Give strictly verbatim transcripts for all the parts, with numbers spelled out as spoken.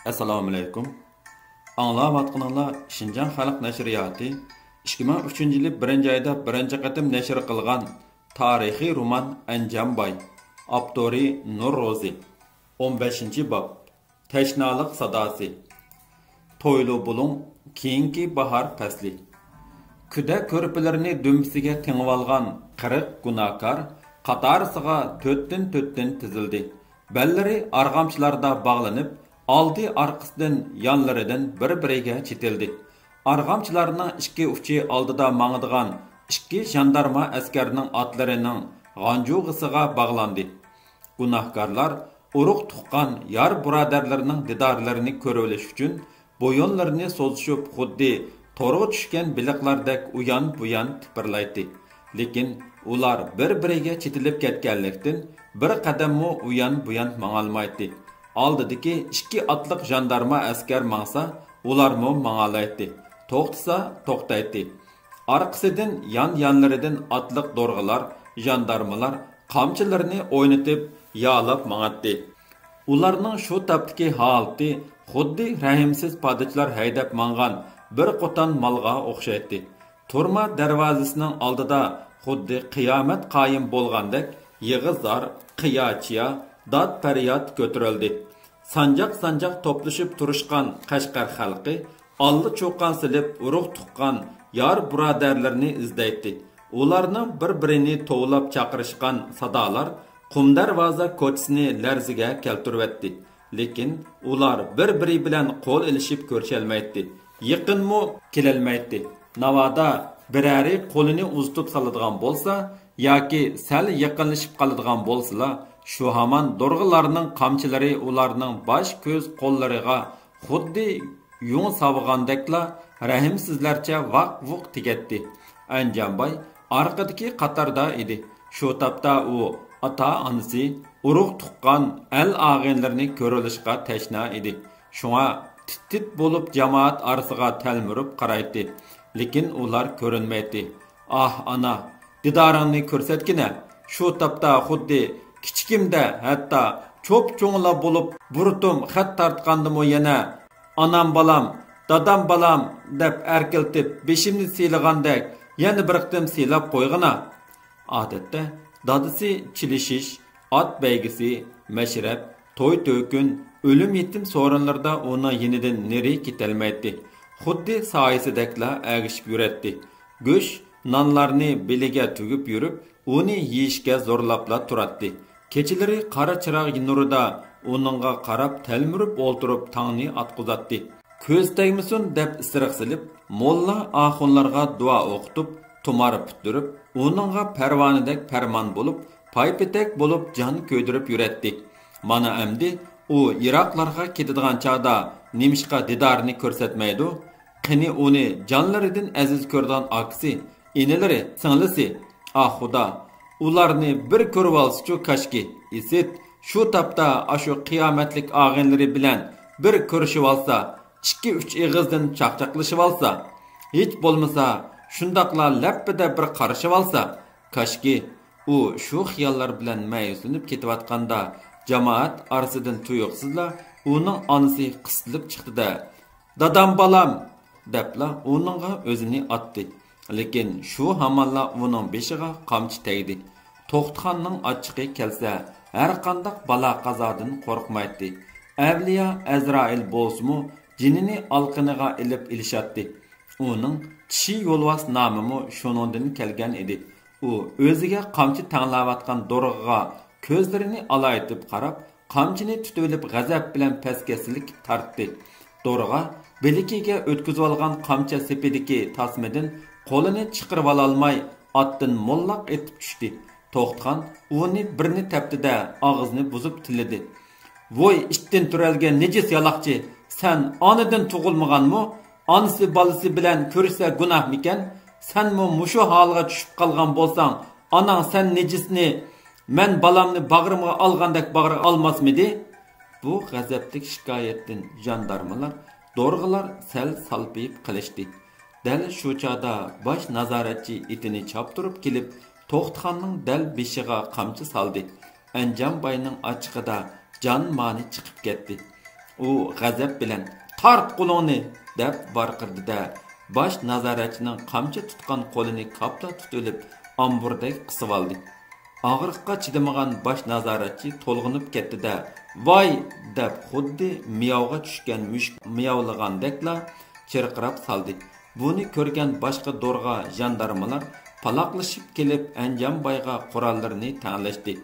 ئەسسالامۇئەلەيكۇم. ئاڭلاۋاتقىنىڭلار شىنجاڭ خەلق نەشرىياتى ئىككى مىڭ ئۈچىنچى يىلى بىرىنچى ئايدا بىرىنچى قېتىم نەشر قىلغان تارىخىي رومان ئەنجانباي. ئاپتورى نۇر روزى. ئون بەشىنچى باب. تەشنالىق ساداسى. تويلۇ بولۇڭ، كېيىنكى باھار پەسلى. كۈدە كۆرپىلىرىنى دۈمبىسىگە تېڭىۋالغان قىرىق گۇناھكار قاتارىسىغا تۆتتىن تۆتتىن تىزىلدى. بەللىرى ئارغامچىلاردا باغلىنىپ، ئالدى ئارقىسىدىن، يانلىرىدىن بىر-بىرىگە چېتىلدى. ئارغامچىلارنىڭ ئىككى ئۇچى ئالدىدا ماڭىدىغان ئىككى ژاندارما ئەسكەرنىڭ ئاتلىرىنىڭ غانجۇغىسىغا باغلاندى. گۇناھكارلار ئۇرۇق-تۇغقان، يار-بۇرادەرلىرىنىڭ دىدارلىرىنى كۆرۈۋېلىش ئۈچۈن بويۇنلىرىنى سوزۇشۇپ، خۇددى تورغا چۈشكەن بېلىقلاردەك ئۇيان-بۇيان تىپىرلايتتى. لېكىن ئۇلار بىر-بىرىگە چېتىلىپ كەتكەنلىكتىن، بىر قەدەممۇ ئۇيان-بۇيان ماڭالمايتتى. ئالدىدىكى ئىككى ئاتلىق ژاندارما ئەسكەر ماڭسا، ئۇلارمۇ ماڭالايتتى. توختىسا، توختايتتى. ئارقىسىدىن، يان-يانلىرىدىن ئاتلىق دورغىلار، ژاندارمىلار قامچىلىرىنى ئوينىتىپ، يالاپ ماڭاتتى. ئۇلارنىڭ شۇ تاپتىكى ھالىتى خۇددى رەھىمسىز پادىچىلار ھەيدەپ ماڭغان بىر قوتان مالغا ئوخشايتتى. تۈرمە دەرۋازىسىنىڭ ئالدىدا خۇددى قىيامەت قايىم بولغاندەك يىغا-زار، قىيا-چىيا، داد-پەرياد كۆتۈرۈلدى. سانجاق-سانجاق توپلىشىپ تۇرۇشقان قەشقەر خەلقى ئاللىچۇقان سېلىپ، ئۇرۇق-تۇغقان، يار-بۇرادەرلىرىنى ئىزدەيتتى. ئۇلارنىڭ بىر-بىرىنى توۋلاپ چاقىرىشقان سادالار قۇم دەرۋازا كوچىسىنى لەرزىگە كەلتۈرۈۋەتتى. لېكىن ئۇلار بىر-بىرى بىلەن قول ئېلىشىپ كۆرۈشەلمەيتتى. يېقىنمۇ كېلەلمەيتتى. ناۋادا بىرەرى قولىنى ئۇزىتىپ سالىدىغان بولسا ياكى سەل يېقىنلىشىپ قالىدىغان بولسىلا، شۇ ھامان دورغىلارنىڭ قامچىلىرى ئۇلارنىڭ باش-كۆز قوللىرىغا خۇددى يۇڭ ساۋىغاندەكلا رەھىمسىزلەرچە ۋاق-ۋۇق تېگەتتى. ئەنجانباي ئارقىدىكى قاتاردا ئىدى. شۇ تاپتا ئۇ ئاتا-ئانىسى، ئۇرۇق-تۇغقان، ئەل-ئاغىنىلىرىنى كۆرۈۋېلىشقا تەشنا ئىدى. شۇڭا تىت-تىت بولۇپ جامائەت ئارىسىغا تەلمۈرۈپ قارايتتى. لېكىن ئۇلار كۆرۈنمەيتتى. ئاھ، ئانا، دىدارىڭنى كۆرسەتكىنە! شۇ تاپتا خۇددى كىچىكىمدە، ھەتتا چوپچوڭلا بولۇپ، بۇرۇتۇم خەت تارتقاندىمۇ يەنە «ئانام بالام، دادام بالام» دەپ ئەركىلىتىپ، بېشىمنى سىيلىغاندەك يەنە بىر قېتىم سىيلاپ قويغىنا. ئادەتتە دادىسى چېلىشىش، ئات بەيگىسى، مەشرەپ، توي-تۆكۈن، ئۆلۈم-يېتىم سورۇنلىرىدا ئۇنىڭ يېنىدىن نېرى كېتەلمەيتتى. خۇددى سايىسىدەكلا ئەگىشىپ يۈرەتتى. گۆش، نانلارنى بېلىگە تۈگۈپ يۈرۈپ، ئۇنى يېيىشكە زورلاپلا تۇراتتى. كېچىلىرى قارا چىراغ نۇرىدا ئۇنىڭغا قاراپ تەلمۈرۈپ ئولتۇرۇپ تاڭنى ئاتقۇزاتتى. كۆز تەگمىسۇن دەپ ئىسرىق سېلىپ، موللا ئاخۇنلارغا دۇئا ئوقۇتۇپ، تۇمار پۈتتۈرۈپ، ئۇنىڭغا پەرۋانىدەك پەرمان بولۇپ، پايپېتەك بولۇپ جان كۆيدۈرۈپ يۈرەتتى. مانا ئەمدى ئۇ يىراقلارغا كېتىدىغان چاغدا نېمىشقا دىدارىنى كۆرسەتمەيدۇ؟ قېنى ئۇنى جانلىرىدىن ئەزىز كۆرىدىغان ئاكىسى، ئىنىلىرى، سىڭلىسى؟ ئاھ خۇدا، ئۇلارنى بىر كۆرۈۋالسىچۇ كاشكى، ئىسىت، شۇ تاپتا ئاشۇ قىيامەتلىك ئاغىنىلىرى بىلەن بىر كۆرۈشۈۋالسا، ئىككى-ئۈچ ئېغىزدىن چاقچاقلىشىۋالسا، ھېچ بولمىسا شۇنداقلا لەپپىدە بىر قارىشىۋالسا، كاشكى، ئۇ شۇ خىياللار بىلەن مەيۈسلىنىپ كېتىۋاتقاندا، جامائەت ئارىسىدىن تۇيۇقسىزلا ئۇنىڭ ئانىسى قىستىلىپ چىقتى-دە، «دادام بالام!» دەپلا ئۇنىڭغا ئۆزىنى ئاتتى. لېكىن شۇ ھامانلا ئۇنىڭ بېشىغا قامچا تەگدى. توختىخاننىڭ ئاچچىقى كەلسە، ھەرقانداق بالا-قازادىن قورقمايتتى. ئەۋلىيا ئەزرائىل بولسىمۇ جېنىنى ئالىقىنىغا ئېلىپ ئېلىشاتتى. ئۇنىڭ چىشى يولۋاس نامىمۇ شۇنىڭدىن كەلگەن ئىدى. ئۇ ئۆزىگە قامچا تەڭلەۋاتقان دورغىغا كۆزلىرىنى ئالايىتىپ قاراپ، قامچىنى تۇتۇۋېلىپ غەزەپ بىلەن پەسكە سىلكىپ تارتتى. دورغا بىلىكىگە ئۆتكۈزۈۋالغان قامچا سېپىدىكى تاسمىدىن قولىنى چىقىرىۋالالماي ئاتتىن موللاق ئېتىپ چۈشتى. توختىخان ئۇنى بىرنى تەپتى-دە، ئاغزىنى بۇزۇپ تىللىدى. ۋوي ئىتتىن تۆرەلگەن نىجىس يالاقچى، سەن ئانىدىن تۇغۇلمىغانمۇ؟ ئانىسى بالىسى بىلەن كۆرۈشسە گۇناھمىكەن؟ سەنمۇ مۇشۇ ھالغا چۈشۈپ قالغان بولساڭ، ئاناڭ سەن نىجىسنى مەن بالامنى باغرىمغا ئالغاندەك باغرىغا ئالماسمىدى؟ بۇ غەزەپلىك شىكايەتتىن ژاندارمىلار، دورغىلار سەل سالپىيىپ قېلىشتى. دەل شۇ چاغدا باش نازارەتچى ئېتىنى چاپتۇرۇپ كېلىپ، توختىخاننىڭ دەل بېشىغا قامچا سالدى. ئەنجانباينىڭ ئاچچىقىدا جان مانى چىقىپ كەتتى. ئۇ غەزەپ بىلەن، «تارت قولۇڭنى!» دەپ ۋارقىرىدى-دە، باش نازارەتچىنىڭ قامچا تۇتقان قولىنى كاپلا تۇتۇۋېلىپ، ئامبۇردەك قىسىۋالدى. ئاغرىققا چىدىمىغان باش نازارەتچى تولغىنىپ كەتتى-دە، «ۋاي!» دەپ، خۇددى مىياۋغا چۈشكەن مۈشۈك مىياۋلىغاندەكلا چىرقىراپ سالدى. بۇنى كۆرگەن باشقا دورغا ژاندارمىلار پالاقلىشىپ كېلىپ، ئەنجانبايغا قوراللىرىنى تەڭلەشتى.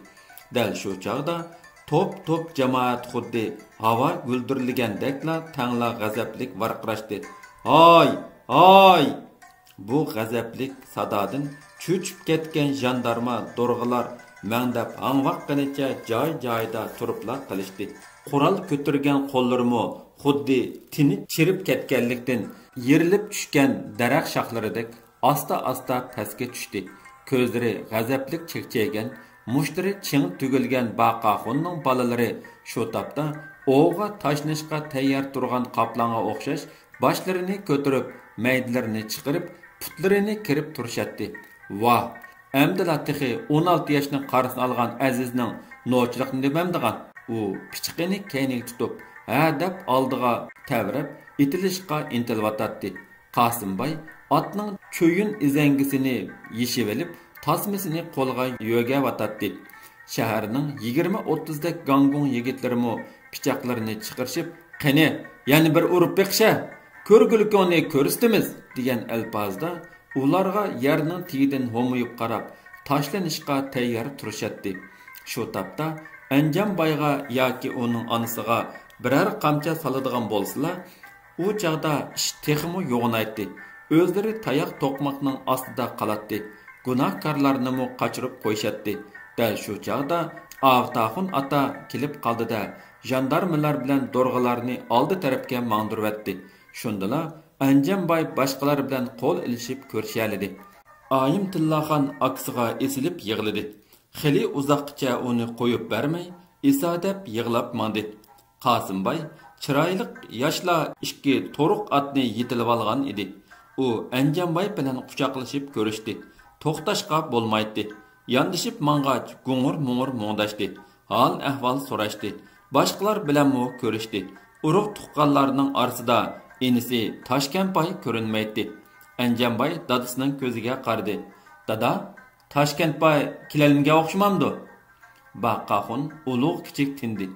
دەل شۇ چاغدا توپ-توپ جامائەت خۇددى ھاۋا گۈلدۈرلىگەندەكلا تەڭلا غەزەپلىك ۋارقىراشتى، «ھاي! ھاي!» بۇ غەزەپلىك سادادىن چۆچۈپ كەتكەن ژاندارما دورغىلار مەڭدەپ ھاڭۋاققىنىچە جاي-جايىدا تۇرۇپلا قېلىشتى. قورال كۆتۈرگەن قوللىرىمۇ خۇددى تېنى چىرىپ كەتكەنلىكتىن، يېرىلىپ چۈشكەن دەرەخ شاخلىرىدەك ئاستا-ئاستا پەسكە چۈشتى. كۆزلىرى غەزەپلىك چەكچەيگەن، مۇشتلىرى چىڭ تۈگۈلگەن باقاخۇننىڭ بالىلىرى شۇ تاپتا ئوۋغا تاشلىنىشقا تەييار تۇرغان قاپلانغا ئوخشاش باشلىرىنى كۆتۈرۈپ، مەيدىلىرىنى چىقىرىپ، پۇتلىرىنى كېرىپ تۇرۇشاتتى. ۋاھ! ئەمدىلا تېخى ئون ئالتە ياشنىڭ قارىسىنى ئالغان ئەزىزنىڭ نوچىلىقىنى دېمەمدىغان. ئۇ پىچىقىنى كەينىگە تۇتۇپ، ھە دەپ ئالدىغا تەۋرەپ ئېتىلىشقا ئىنتىلىۋاتاتتى. قاسىمباي ئاتنىڭ چۆيۈن ئىزەڭگىسىنى يېشىۋېلىپ، تاسمىسىنى قولىغا يۆگەۋاتاتتى. شەھەرنىڭ يىگىرمە ئوتتۇزدەك گاڭگۇڭ يىگىتلىرىمۇ پىچاقلىرىنى چىقىرىشىپ، «قېنى، يەنە بىر ئۇرۇپ بېقىشە! كۆرگۈلۈكۈڭنى كۆرسىتىمىز!» دېگەن ئەلپازدا ئۇلارغا يەرنىڭ تېگىدىن ھومىيىپ قاراپ، تاشلىنىشقا تەييار تۇرۇشاتتى. شۇ تاپتا ئەنجانبايغا ياكى ئۇنىڭ ئانىسىغا بىرەر قامچا سالىدىغان بولسىلا، ئۇ چاغدا ئىش تېخىمۇ يوغىنايتتى. ئۆزلىرى تاياق توقماقنىڭ ئاستىدا قالاتتى. گۇناھكارلارنىمۇ قاچۇرۇپ قويۇشاتتى. دەل شۇ چاغدا ئاۋتاخۇن ئاتا كېلىپ قالدى-دە، ژاندارمىلار بىلەن دورغىلارنى ئالدى تەرەپكە ماڭدۇرۇۋەتتى. شۇندىلا ئەنجانباي باشقىلار بىلەن قول ئېلىشىپ كۆرۈشەلىدى. ئايىم تىللاخان ئاكىسىغا ئېسىلىپ يىغلىدى. خېلى ئۇزاققىچە ئۇنى قويۇپ بەرمەي، ئېسادەپ يىغلاپ ماڭدى. قاسىمباي چىرايلىق ياشلا ئىككى تورۇق ئاتنى يېتىلىۋالغان ئىدى. ئۇ ئەنجانباي بىلەن قۇچاقلىشىپ كۆرۈشتى. توختاشقا بولمايتتى. ياندىشىپ ماڭغاچ گۇڭۇر-مۇڭۇر مۇڭداشتى. ھال-ئەھۋال سوراشتى. باشقىلار بىلەنمۇ كۆرۈشتى. ئۇرۇق-تۇغقانلارنىڭ ئارىسىدا ئىنىسى تاشكەنتباي كۆرۈنمەيتتى. ئەنجانباي دادىسىنىڭ كۆزىگە قارىدى. دادا، تاشكەنتباي كېلەلمىگەن ئوخشىمامدۇ؟ باقاخۇن ئۇلۇغ كىچىك تىندى.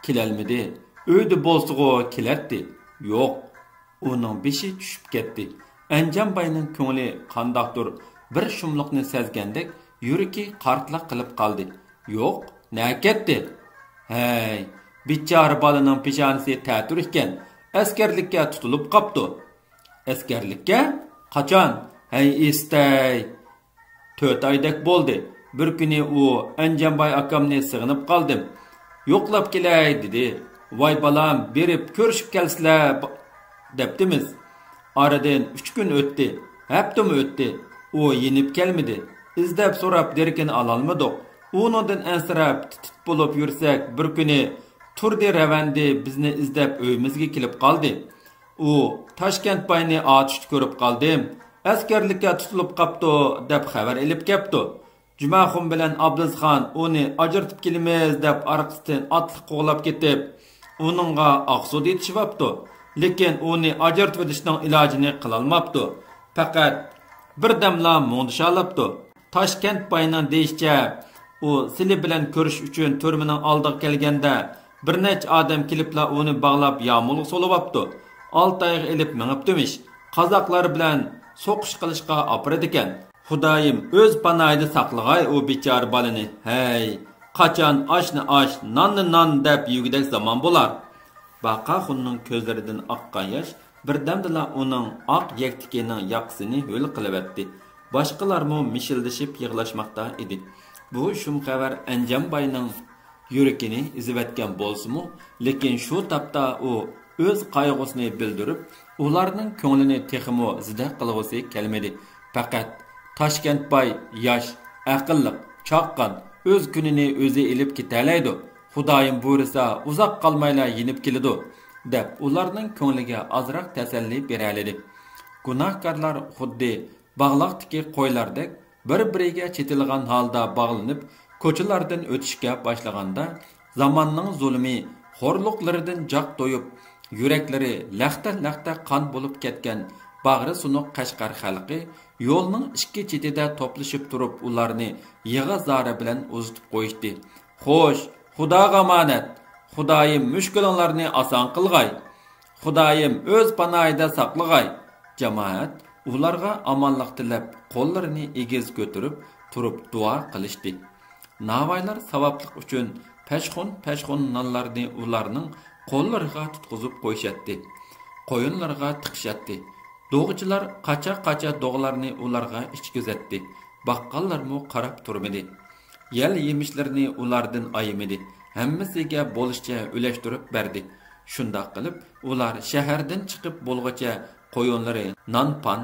كېلەلمىدى. ئۆيدە بولسىغۇ كېلەتتى. يوق. ئۇنىڭ بېشى چۈشۈپ كەتتى. ئەنجانباينىڭ كۆڭلى قانداقتۇر بىر شۇملۇقنى سەزگەندەك يۈرىكى قارتلاق قىلىپ قالدى. يوق، نەگە كەتتى؟ ھەي، بىچارە بالىنىڭ پېشانىسى تەتۈر ئىكەن، ئەسكەرلىككە تۇتۇلۇپ قاپتۇ. ئەسكەرلىككە؟ قاچان؟ ھەي، ئېستەي! تۆت ئايدەك بولدى. بىر كۈنى ئۇ ئەنجانباي ئاكامنى سېغىنىپ قالدىم. يوقلاپ كېلەي دېدى. ۋاي بالام، بېرىپ كۆرۈشۈپ كەلسىلە، دەپتىمىز. ئارىدىن ئۈچ كۈن ئۆتتى، ھەپتىمۇ ئۆتتى. ئۇ يېنىپ كەلمىدى. ئىزدەپ سوراپ دېرىكىنى ئالالمىدۇق. ئۇنىڭدىن ئەنسىرەپ تىت-تىت بولۇپ يۈرسەك، بىر كۈنى تۇردى رەۋەندى بىزنى ئىزدەپ ئۆيىمىزگە كېلىپ قالدى. ئۇ تاشكەنتباينى ئاتۇشتا كۆرۈپ قالدىم، ئەسكەرلىككە تۇتۇلۇپ قاپتۇ، دەپ خەۋەر ئېلىپ كەپتۇ. جۈمەخۇن بىلەن ئابلىزخان ئۇنى ئاجرىتىپ كېلىمىز، دەپ ئارقىسىدىن ئاتلىق قوغلاپ كېتىپ، ئۇنىڭغا ئاقسۇدا يېتىشىۋاپتۇ. لېكىن ئۇنى ئاجرىتىۋېتىشنىڭ ئىلاجىنى قىلالماپتۇ. پەقەت بىردەملا مۇڭدىشالاپتۇ. تاشكەنتباينىڭ دېيىشىچە، ئۇ سىلى بىلەن كۆرۈشۈش ئۈچۈن تۈرمىنىڭ ئالدىغا كەلگەندە، بىر نەچچە ئادەم كېلىپلا ئۇنى باغلاپ يامۇلغا سولىۋاپتۇ. ئالتايغا ئېلىپ مېڭىپتىمىش. قازاقلار بىلەن سوقۇش قىلىشقا ئاپىرىدىكەن. خۇدايىم ئۆز پاناھىدا ساقلىغاي ئۇ بىچارە بالىنى. ھەي، قاچان ئاشنى ئاش، ناننى نان دەپ يېگۈدەك زامان بولار؟ باقاخۇننىڭ كۆزلىرىدىن ئاققان ياش بىردەمدىلا ئۇنىڭ ئاق يەكتىكىنىڭ ياقىسىنى ھۆل قىلىۋەتتى. باشقىلارمۇ مىشىلدىشىپ يىغلاشماقتا ئىدى. بۇ شۇم خەۋەر ئەنجانباينىڭ يۈرىكىنى ئېزىۋەتكەن بولسىمۇ، لېكىن شۇ تاپتا ئۇ ئۆز قايغۇسىنى بىلدۈرۈپ، ئۇلارنىڭ كۆڭلىنى تېخىمۇ زىدە قىلغۇسى كەلمىدى. پەقەت، تاشكەنتباي ياش، ئەقىللىق، چاققان، ئۆز كۈنىنى ئۆزى ئېلىپ كېتەلەيدۇ. خۇدايىم بۇيرۇسا، ئۇزاق قالمايلا يېنىپ كېلىدۇ، دەپ ئۇلارنىڭ كۆڭلىگە ئازراق تەسەللى بېرەلىدى. گۇناھكارلار خۇددى باغلاقتىكى قويلاردەك بىر-بىرىگە چېتىلغان ھالدا باغلىنىپ، كوچىلاردىن ئۆتۈشكە باشلىغاندا، زاماننىڭ زۇلۇمى خورلۇقلىرىدىن جاق تويۇپ، يۈرەكلىرى لەختە-لەختە قان بولۇپ كەتكەن باغرى سۇنۇق قەشقەر خەلقى يولنىڭ ئىككى چېتىدە توپلىشىپ تۇرۇپ، ئۇلارنى يىغا-زارا بىلەن ئۇزىتىپ قويۇشتى. خوش، خۇداغا ئامانەت! خۇدايىم مۈشكۈلۈڭلارنى ئاسان قىلغاي! خۇدايىم ئۆز پاناھىدا ساقلىغاي! جامائەت ئۇلارغا ئامانلىق تىلەپ، قوللىرىنى ئېگىز كۆتۈرۈپ تۇرۇپ دۇئا قىلىشتى. ناۋايلار ساۋابلىق ئۈچۈن پەشخۇن-پەشخۇن نانلارنى ئۇلارنىڭ قوللىرىغا تۇتقۇزۇپ قويۇشاتتى. قويۇنلىرىغا تىقىشاتتى. دوغىچىلار قاچا-قاچا دوغىلارنى ئۇلارغا ئىچكۈزەتتى. باققانلارمۇ قاراپ تۇرمىدى. يەل يېمىشلىرىنى ئۇلاردىن ئايىمىدى. ھەممىسىگە بولۇشىچە ئۈلەشتۈرۈپ بەردى. شۇنداق قىلىپ، ئۇلار شەھەردىن چىقىپ بولغۇچە قويۇنلىرى نان-پان،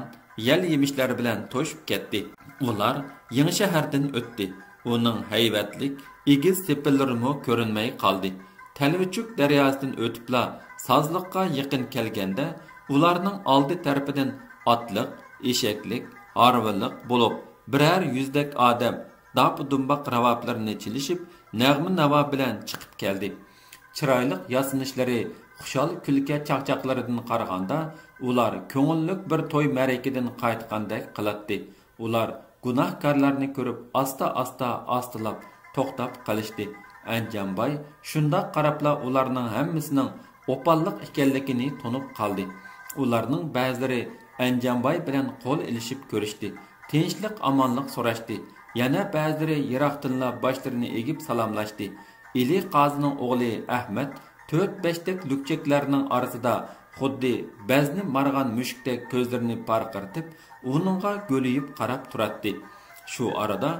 يەل يېمىشلەر بىلەن توشۇپ كەتتى. ئۇلار يېڭى شەھەردىن ئۆتتى. ئۇنىڭ ھەيۋەتلىك، ئېگىز سېپىللىرىمۇ كۆرۈنمەي قالدى. تەلۋىچۈك دەرياسىدىن ئۆتۈپلا سازلىققا يېقىن كەلگەندە، ئۇلارنىڭ ئالدى تەرىپىدىن ئاتلىق، ئېشەكلىك، ھارۋىلىق بولۇپ، بىرەر يۈزدەك ئادەم داپا-دۇمباق راۋابلىرىنى چېلىشىپ، نەغمە-ناۋا بىلەن چىقىپ كەلدى. چىرايلىق ياسىنىشلىرى، خۇشال كۈلكە چاقچاقلىرىدىن قارىغاندا، ئۇلار كۆڭۈللۈك بىر توي مەرىكىدىن قايتقاندەك قىلاتتى. ئۇلار گۇناھكارلارنى كۆرۈپ، ئاستا-ئاستا ئاستىلاپ توختاپ قېلىشتى. ئەنجانباي شۇنداق قاراپلا ئۇلارنىڭ ھەممىسىنىڭ ئوپاللىق ئىكەنلىكىنى تونۇپ قالدى. ئۇلارنىڭ بەزىلىرى ئەنجانباي بىلەن قول ئېلىشىپ كۆرۈشتى. تىنچلىق-ئامانلىق سوراشتى. يەنە بەزىلىرى يىراقتىنلا باشلىرىنى ئېگىپ سالاملاشتى. ئىلى قازىنىڭ ئوغلى ئەھمەت تۆت-بەشتەك لۈكچەكلەرنىڭ ئارىسىدا خۇددى بەزنى مارىغان مۈشۈكتەك كۆزلىرىنى پارقىرىتىپ، ئۇنىڭغا گۆلىيىپ قاراپ تۇراتتى. شۇ ئارىدا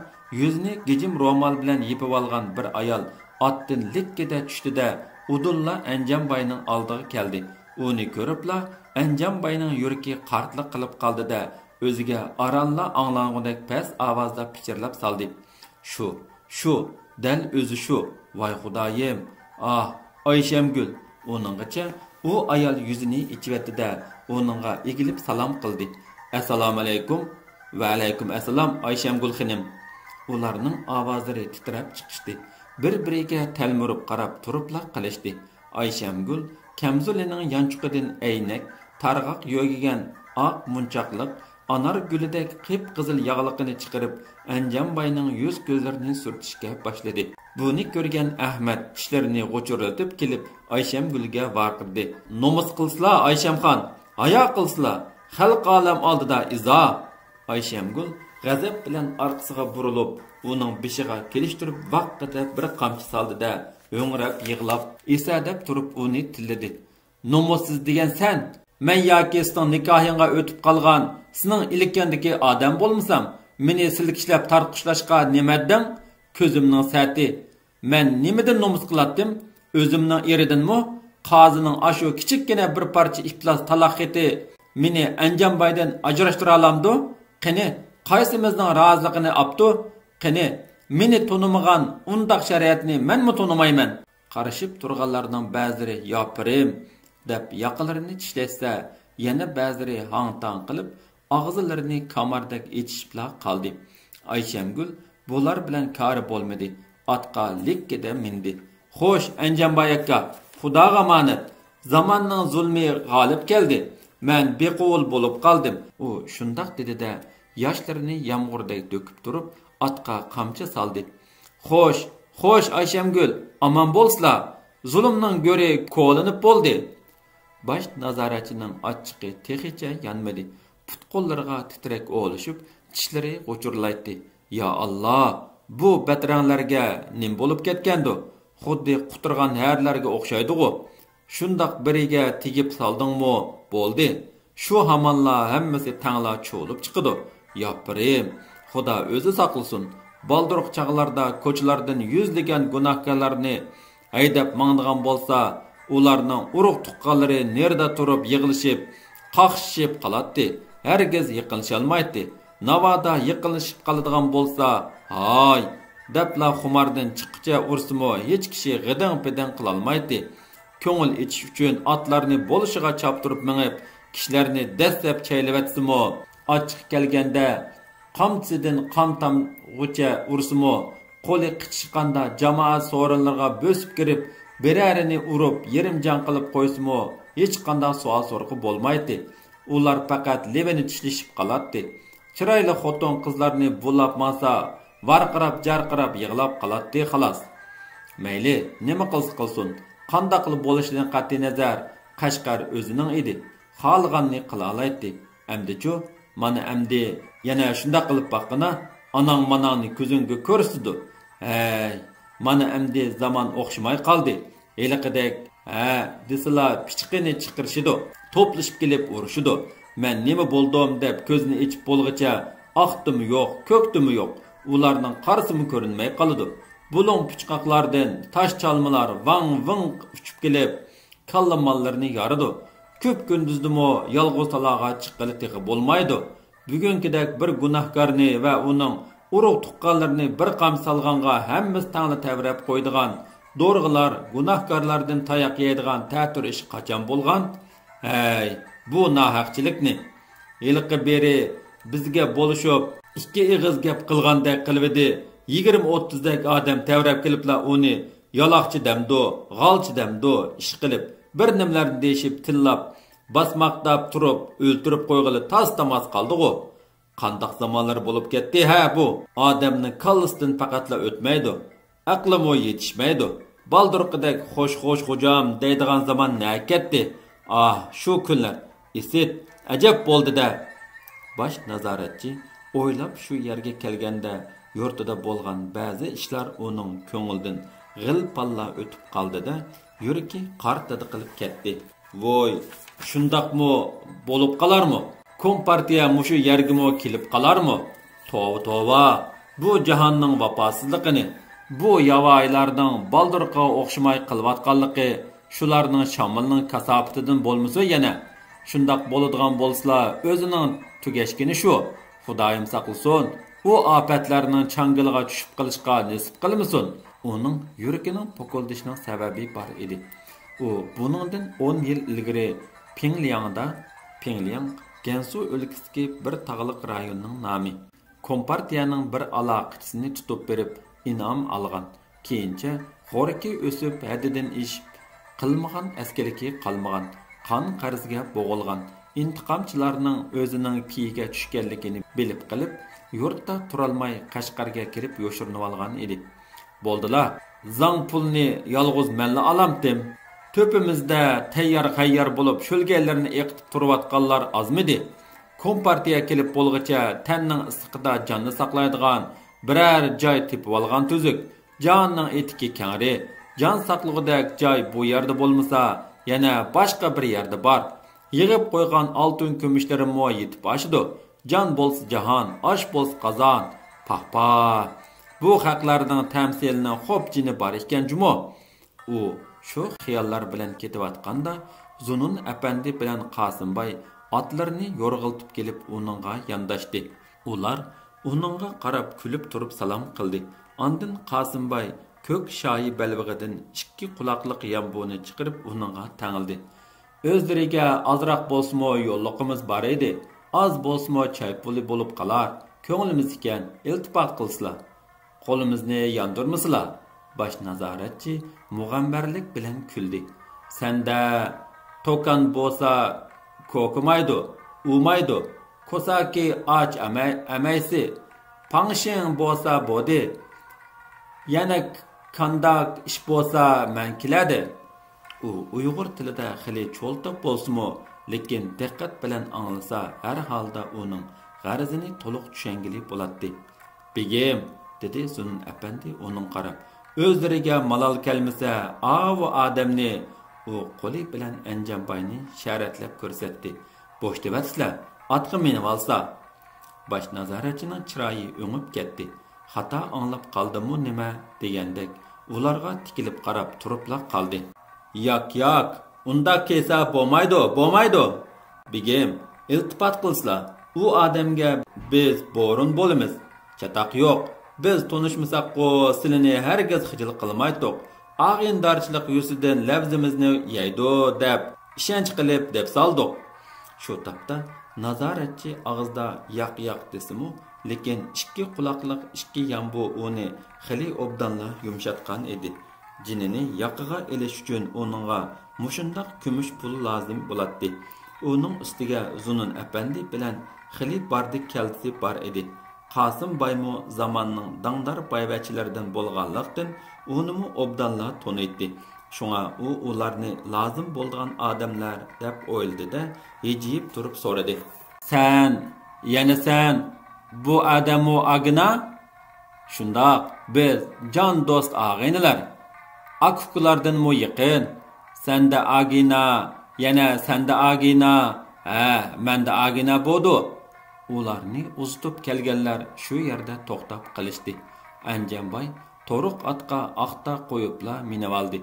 يۈزىنى گىجىم رومال بىلەن يېپىۋالغان بىر ئايال ئاتتىن لىككىدە چۈشتى-دە، ئۇدۇللا ئەنجانباينىڭ ئالدىغا كەلدى. ئۇنى كۆرۈپلا ئەنجانباينىڭ يۈرىكى قارتلىق قىلىپ قالدى-دە، ئۆزىگە ئارانلا ئاڭلانغۇدەك پەس ئاۋازدا پىچىرلاپ سالدى. شۇ، شۇ، دەل ئۆزى شۇ. ۋاي خۇدايىم! ئاھ، ئايشەمگۈل! ئۇنىڭغىچە ئۇ ئايال يۈزىنى ئېچىۋەتتى-دە، ئۇنىڭغا ئېگىلىپ سالام قىلدى. ئەسسالامۇئەلەيكۇم! ۋەئەلەيكۇم ئەسسالام، ئايشەمگۈل خېنىم! ئۇلارنىڭ ئاۋازلىرى تىترەپ چىقىشتى. بىر-بىرىگە تەلمۈرۈپ قاراپ تۇرۇپلا قېلىشتى. ئايشەمگۈل كەمزۇلىنىڭ يانچۇقىدىن ئەينەك، تارغاق يۆگىگەن ئاق مونچاقلىق، ئانار گۈلىدەك قىپقىزىل ياغلىقىنى چىقىرىپ، ئەنجانباينىڭ يۈز-كۆزلىرىنى سۈرتۈشكە باشلىدى. بۇنى كۆرگەن ئەھمەت چىشلىرىنى غۇچۇرلىتىپ كېلىپ، ئايشەمگۈلگە ۋارقىرىدى. نومۇس قىلسىلا، ئايشەمخان! ھايا قىلسىلا! خەلقى ئالەم ئالدىدا ئىزا! ئايشەمگۈل غەزەپ بىلەن ئارقىسىغا بۇرۇلۇپ، ئۇنىڭ بېشىغا كېلىشتۈرۈپ ۋاققىدە بىر قامچا سالدى-دە، ھۆڭرەپ يىغلاپ، ئېسەدەپ تۇرۇپ ئۇنى تىللىدى. نومۇسسىز دېگەن سەن! مەن ياكى سېنىڭ نىكاھىڭغا ئۆتۈپ قالغان سېنىڭ ئىلكەڭدىكى ئادەم بولمىسام، مېنى سىلكىشلەپ تارتقۇشلاشقا نېمە ھەددىڭ؟ كۆزۈمنىڭ سەتى! مەن نېمىدىن نومۇس قىلاتتىم؟ ئۆزۈمنىڭ ئېرىدىنمۇ؟ قازىنىڭ ئاشۇ كىچىككىنە بىر پارچە ئىپلاس تالاق خېتى مېنى ئەنجانبايدىن ئاجراشتۇرالامدۇ؟ قېنى، قايسىمىزنىڭ رازىلىقىنى ئاپتۇ؟ قېنى، مېنى تونۇمىغان ئۇنداق شەرىئەتنى مەنمۇ تونۇمايمەن. قارىشىپ تۇرغانلارنىڭ بەزىلىرى ياپىرىم دەپ ياقىلىرىنى چىشلەشسە، يەنە بەزىلىرى ھاڭ-تاڭ قىلىپ، ئاغزىلىرىنى كاماردەك ئېچىشىپلا قالدى. ئايشەمگۈل بۇلار بىلەن كارى بولمىدى. ئاتقا لىككىدە مىندى. خوش، ئەنجانباي ئاكا، خۇداغا ئامانەت. زاماننىڭ زۇلمى غالىب كەلدى. مەن بىقوۋۇل بولۇپ قالدىم. ئۇ شۇنداق دېدى-دە، ياشلىرىنى يامغۇردەك تۆكۈپ تۇرۇپ، ئاتقا قامچا سالدى. خوش، خوش، ئايشەمگۈل، ئامان بولسىلا! زۇلۇمنىڭ گۆرى كولىنىپ بولدى. باش نازارەتچىنىڭ ئاچچىقى تېخىچە يانمىدى. پۇت-قوللىرىغا تىترەك ئولىشىپ، چىشلىرى غۇچۇرلايتتى. يا ئاللا، بۇ بەترەڭلەرگە نېمە بولۇپ كەتكەندۇ؟ خۇددى قۇترىغان ھەرىلەرگە ئوخشايدىغۇ. شۇنداق بىرىگە تېگىپ سالدىڭمۇ، بولدى. شۇ ھامانلا ھەممىسى تەڭلا چۇۋۇلۇپ چىقىدۇ. ياپىرىم، خۇدا ئۆزى ساقلىسۇن. بالدۇرقى چاغلاردا كوچىلاردىن يۈزلىگەن گۇناھكارلارنى ھەيدەپ ماڭىدىغان بولسا، ئۇلارنىڭ ئۇرۇق-تۇغقانلىرى نېرىدا تۇرۇپ يىغلىشىپ، قاقشىشىپ قالاتتى، ھەرگىز يېقىنلىشالمايتتى. ناۋادا يېقىنلىشىپ قالىدىغان بولسا، ھاي! دەپلا خۇماردىن چىققىچە ئۇرسىمۇ، ھېچ كىشى غىدىڭ-پىدىڭ قىلالمايتتى. كۆڭۈل ئېچىش ئۈچۈن ئاتلارنى بولۇشىغا چاپتۇرۇپ مېڭىپ، كىشىلەرنى دەسسەپ چەيلىۋەتسىمۇ، ئاچچىقى كەلگەندە قامچىسىدىن قان تامغۇچە ئۇرسىمۇ، قولى قىچىشقاندا جامائەت سورۇنلىرىغا بۆسۈپ كىرىپ، بىرەرىنى ئۇرۇپ، يېرىم جان قىلىپ قويسىمۇ، ھېچقانداق سوئال-سورىقى بولمايتتى. ئۇلار پەقەت لېۋىنى چىشلىشىپ قالاتتى. چىرايلىق خوتۇن-قىزلارنى بۇلاپ ماڭسا، ۋارقىراپ-جارقىراپ يىغلاپ قالاتتى، خالاس. مەيلى، نېمە قىلسا قىلسۇن، قانداقلا بولۇشىدىن قەتئىينەزەر، قەشقەر ئۆزىنىڭ ئىدى، خالىغاننى قىلالايتتى. ئەمدىچۇ؟ مانا ئەمدى يەنە شۇنداق قىلىپ باققىنا، ئاناڭ-ماناڭنى كۆزۈڭگە كۆرسىتىدۇ. ھەي، مانا ئەمدى زامان ئوخشىماي قالدى. ھېلىقىدەك، ھە، دېسىلا پىچىقىنى چىقىرىشىدۇ، توپلىشىپ كېلىپ ئۇرۇشىدۇ. مەن نېمە بولدۇم دەپ كۆزىنى ئېچىپ بولغىچە ئاقتىمۇ يوق، كۆكتىمۇ يوق، ئۇلارنىڭ قارىسىمۇ كۆرۈنمەي قالىدۇ. بۇلۇڭ پۇچقاقلاردىن تاش چالمىلار ۋاڭ-ۋىڭ ئۇچۇپ كېلىپ، كاللا ماللىرىنى يارىدۇ. كۆپ كۈندۈزدىمۇ يالغۇز تالاغا چىققىلى تېخى بولمايدۇ. بۈگۈنكىدەك بىر گۇناھكارنى ۋە ئۇنىڭ ئۇرۇق-تۇغقانلىرىنى بىر قامچا سالغانغا ھەممىسى تەڭلا تەۋرەپ قويىدىغان دورىغىلار، گۇناھكارلاردىن تاياق يەيدىغان تەتۈر ئىش قاچان بولغان؟ ھەي، بۇ ناھەقچىلىكنى! ھېلىقى بېرى بىزگە بولۇشۇپ، ئىككى ئېغىز گەپ قىلغاندەك قىلىۋىدى. يىگىرمە ئوتتۇزدەك ئادەم تەۋرەپ كېلىپلا ئۇنى يالاقچى دەمدۇ، غالچى دەمدۇ، ئىشقىلىپ، بىر نېمىلەرنى دېيىشىپ تىللاپ، باسماقداپ تۇرۇپ، ئۆلتۈرۈپ قويغىلى تاس-تاماس قالدىغۇ. قانداق زامانلار بولۇپ كەتتى ھە بۇ؟ ئادەمنىڭ كاللىسىدىن پەقەتلا ئۆتمەيدۇ. ئەقلىمۇ يېتىشمەيدۇ. بالدۇرقىدەك «خوش، خوش، خوجام» دەيدىغان زامان نەگە كەتتى؟ ئاھ، شۇ كۈنلەر ئىسىت، ئەجەب بولدى-دە! باش نازارەتچى ئويلاپ شۇ يەرگە كەلگەندە، يۇرتىدا بولغان بەزى ئىشلار ئۇنىڭ كۆڭلىدىن غىل-پاللا ئۆتۈپ قالدى-دە، يۈرىكى قارتىدى قىلىپ كەتتى. ۋوي، شۇنداقمۇ بولۇپ قالارمۇ؟ كومپارتىيە مۇشۇ يەرگىمۇ كېلىپ قالارمۇ؟ توۋا، توۋا! بۇ جاھاننىڭ ۋاپاسىزلىقىنى، بۇ ياۋايىلارنىڭ بالدۇرقىغا ئوخشىماي قېلىۋاتقانلىقى شۇلارنىڭ شامىلىنىڭ كاساپىتىدىن بولمىسۇن يەنە؟ شۇنداق بولىدىغان بولسىلا، ئۆزىنىڭ تۈگەشكىنى شۇ. خۇدايىم ساقلىسۇن، ئۇ ئاپەتلەرنىڭ چاڭگىلىغا چۈشۈپ قېلىشقا نېسىپ قىلمىسۇن. ئۇنىڭ يۈرىكىنىڭ پوكۇلدىشىنىڭ سەۋەبى بار ئىدى. ئۇ بۇنىڭدىن ئون يىل ئىلگىرى پىڭلياڭدا، پىڭلياڭ گەنسۇ ئۆلكىسىدىكى بىر تاغلىق رايوننىڭ نامى، كومپارتىيەنىڭ بىر ئالاقىچىسىنى تۇتۇپ بېرىپ ئىنئام ئالغان. كېيىنچە غورىكى ئۆسۈپ ھەددىدىن ئېشىپ، قىلمىغان ئەسكىلىكى قالمىغان، قان قەرزگە بوغۇلغان ئىنتىقامچىلارنىڭ ئۆزىنىڭ كېيىگە چۈشكەنلىكىنى بىلىپ قېلىپ، يۇرتتا تۇرالماي قەشقەرگە كىرىپ يوشۇرۇنۇۋالغان ئىدى. بولدىلا، زاڭ پۇلنى يالغۇز مەنلا ئالامتىم؟ تۆپىمىزدە تەييار-خەييار بولۇپ شۆلگەيلىرىنى ئېقىتىپ تۇرۇۋاتقانلار ئازمىدى؟ كومپارتىيە كېلىپ بولغىچە تەننىڭ ئىسسىقىدا جاننى ساقلايدىغان بىرەر جاي تېپىۋالغان تۈزۈك. جاھاننىڭ ئېتىكى كەڭرى، جان ساقلىغۇدەك جاي بۇ يەردە بولمىسا، يەنە باشقا بىر يەردە بار. يىغىپ قويغان ئالتۇن-كۈمۈشلىرىممۇ يېتىپ ئاشىدۇ. جان بولسا جاھان، ئاش بولسا قازان. پاھ، پاھ! بۇ خەقلەرنىڭ تەمسىلىنىڭ خوپ جېنى بار ئىكەن جۇمۇ! ئۇ شۇ خىياللار بىلەن كېتىۋاتقاندا، زۇنۇن ئەپەندى بىلەن قاسىمباي ئاتلىرىنى يورغىلىتىپ كېلىپ ئۇنىڭغا يانداشتى. ئۇلار ئۇنىڭغا قاراپ كۈلۈپ تۇرۇپ سالام قىلدى. ئاندىن قاسىمباي كۆك شايى بەلبېغىدىن ئىككى قۇلاقلىق يامبۇنى چىقىرىپ ئۇنىڭغا تەڭلىدى. ئۆزلىرىگە ئازراق بولسىمۇ يوللۇقىمىز بار ئىدى. ئاز بولسىمۇ چاي پۇلى بولۇپ قالار. كۆڭلىمىز ئىكەن، ئىلتىپات قىلسىلا. قولىمىزنى ياندۇرمىسىلا. باش نازارەتچى مۇغەمبەرلىك بىلەن كۈلدى. سەندە توكان بولسا كوكىمايدۇ، ئۇمايدۇ. كوساكى ئاچ ئەمەي-، ئەمەيسى. پاڭشىڭ بولسا بودى. يەنە قانداق ئىش بولسا مەن كېلەدە. ئۇ ئۇيغۇر تىلىدا خېلى چولتاق بولسىمۇ، لېكىن دىققەت بىلەن ئاڭلىسا، ھەر ھالدا ئۇنىڭ غەرىزىنى تولۇق چۈشەنگىلى بولاتتى. بېگىم، دېدى زۇنۇن ئەپەندى ئۇنىڭغا قاراپ، ئۆزلىرىگە مالال كەلمىسە، ئاۋۇ ئادەمنى. ئۇ قولى بىلەن ئەنجانباينى ئىشارەتلەپ كۆرسەتتى. بوش دەۋەتسىلە، ئاتقا مىنىۋالسا. باش نازارەتچىنىڭ چىرايى ئۆڭۈپ كەتتى. خاتا ئاڭلاپ قالدىممۇ نېمە دېگەندەك ئۇلارغا تىكىلىپ قاراپ تۇرۇپلا قالدى. ياك، ياك، ئۇنداق كىيسە بولمايدۇ، بولمايدۇ! بېگىم، ئىلتىپات قىلسىلا، ئۇ ئادەمگە بىز بورۇن بولىمىز. چاتاق يوق، بىز تونۇشمىساققۇ سىلىنى ھەرگىز خىجىل قىلمايتتۇق. ئاغىنىدارچىلىق يۈزىسىدىن لەۋزىمىزنى يەيدۇ دەپ ئىشەنچ قىلىپ دەپ سالدۇق. شۇ تاپتا نازارەتچى ئاغزىدا ياق-ياق دېسىمۇ، لېكىن ئىككى قۇلاقلىق ئىككى يامبۇ ئۇنى خېلى ئوبدانلا يۇمشاتقان ئىدى. جېنىنى ياقىغا ئېلىش ئۈچۈن ئۇنىڭغا مۇشۇنداق كۈمۈش پۇل لازىم بولاتتى. ئۇنىڭ ئۈستىگە زۇنۇن ئەپەندى بىلەن خېلى باردى-كەلدىسى بار ئىدى. قاسىم بايمۇ زاماننىڭ داڭدار بايۋەچچىلىرىدىن بولغانلىقتىن، ئۇنىمۇ ئوبدانلا تونۇيتتى. شۇڭا ئۇ ئۇلارنى لازىم بولىدىغان ئادەملەر دەپ ئويلىدى-دە، ھىجىيىپ تۇرۇپ سورىدى: «سەن، يەنە سەن، بۇ ئادەممۇ ئاگىنا؟» «شۇنداق، بىز جان دوست ئاغىنىلەر. ئاكا-ئۇكىلاردىنمۇ يېقىن. سەندە ئاگىنا، يەنە سەندە ئاگىنا. ھە، مەندە ئاگىنا بودى.» ئۇلارنى ئۇزىتىپ كەلگەنلەر شۇ يەردە توختاپ قېلىشتى. ئەنجانباي تورۇق ئاتقا ئاختا قويۇپلا مىنىۋالدى.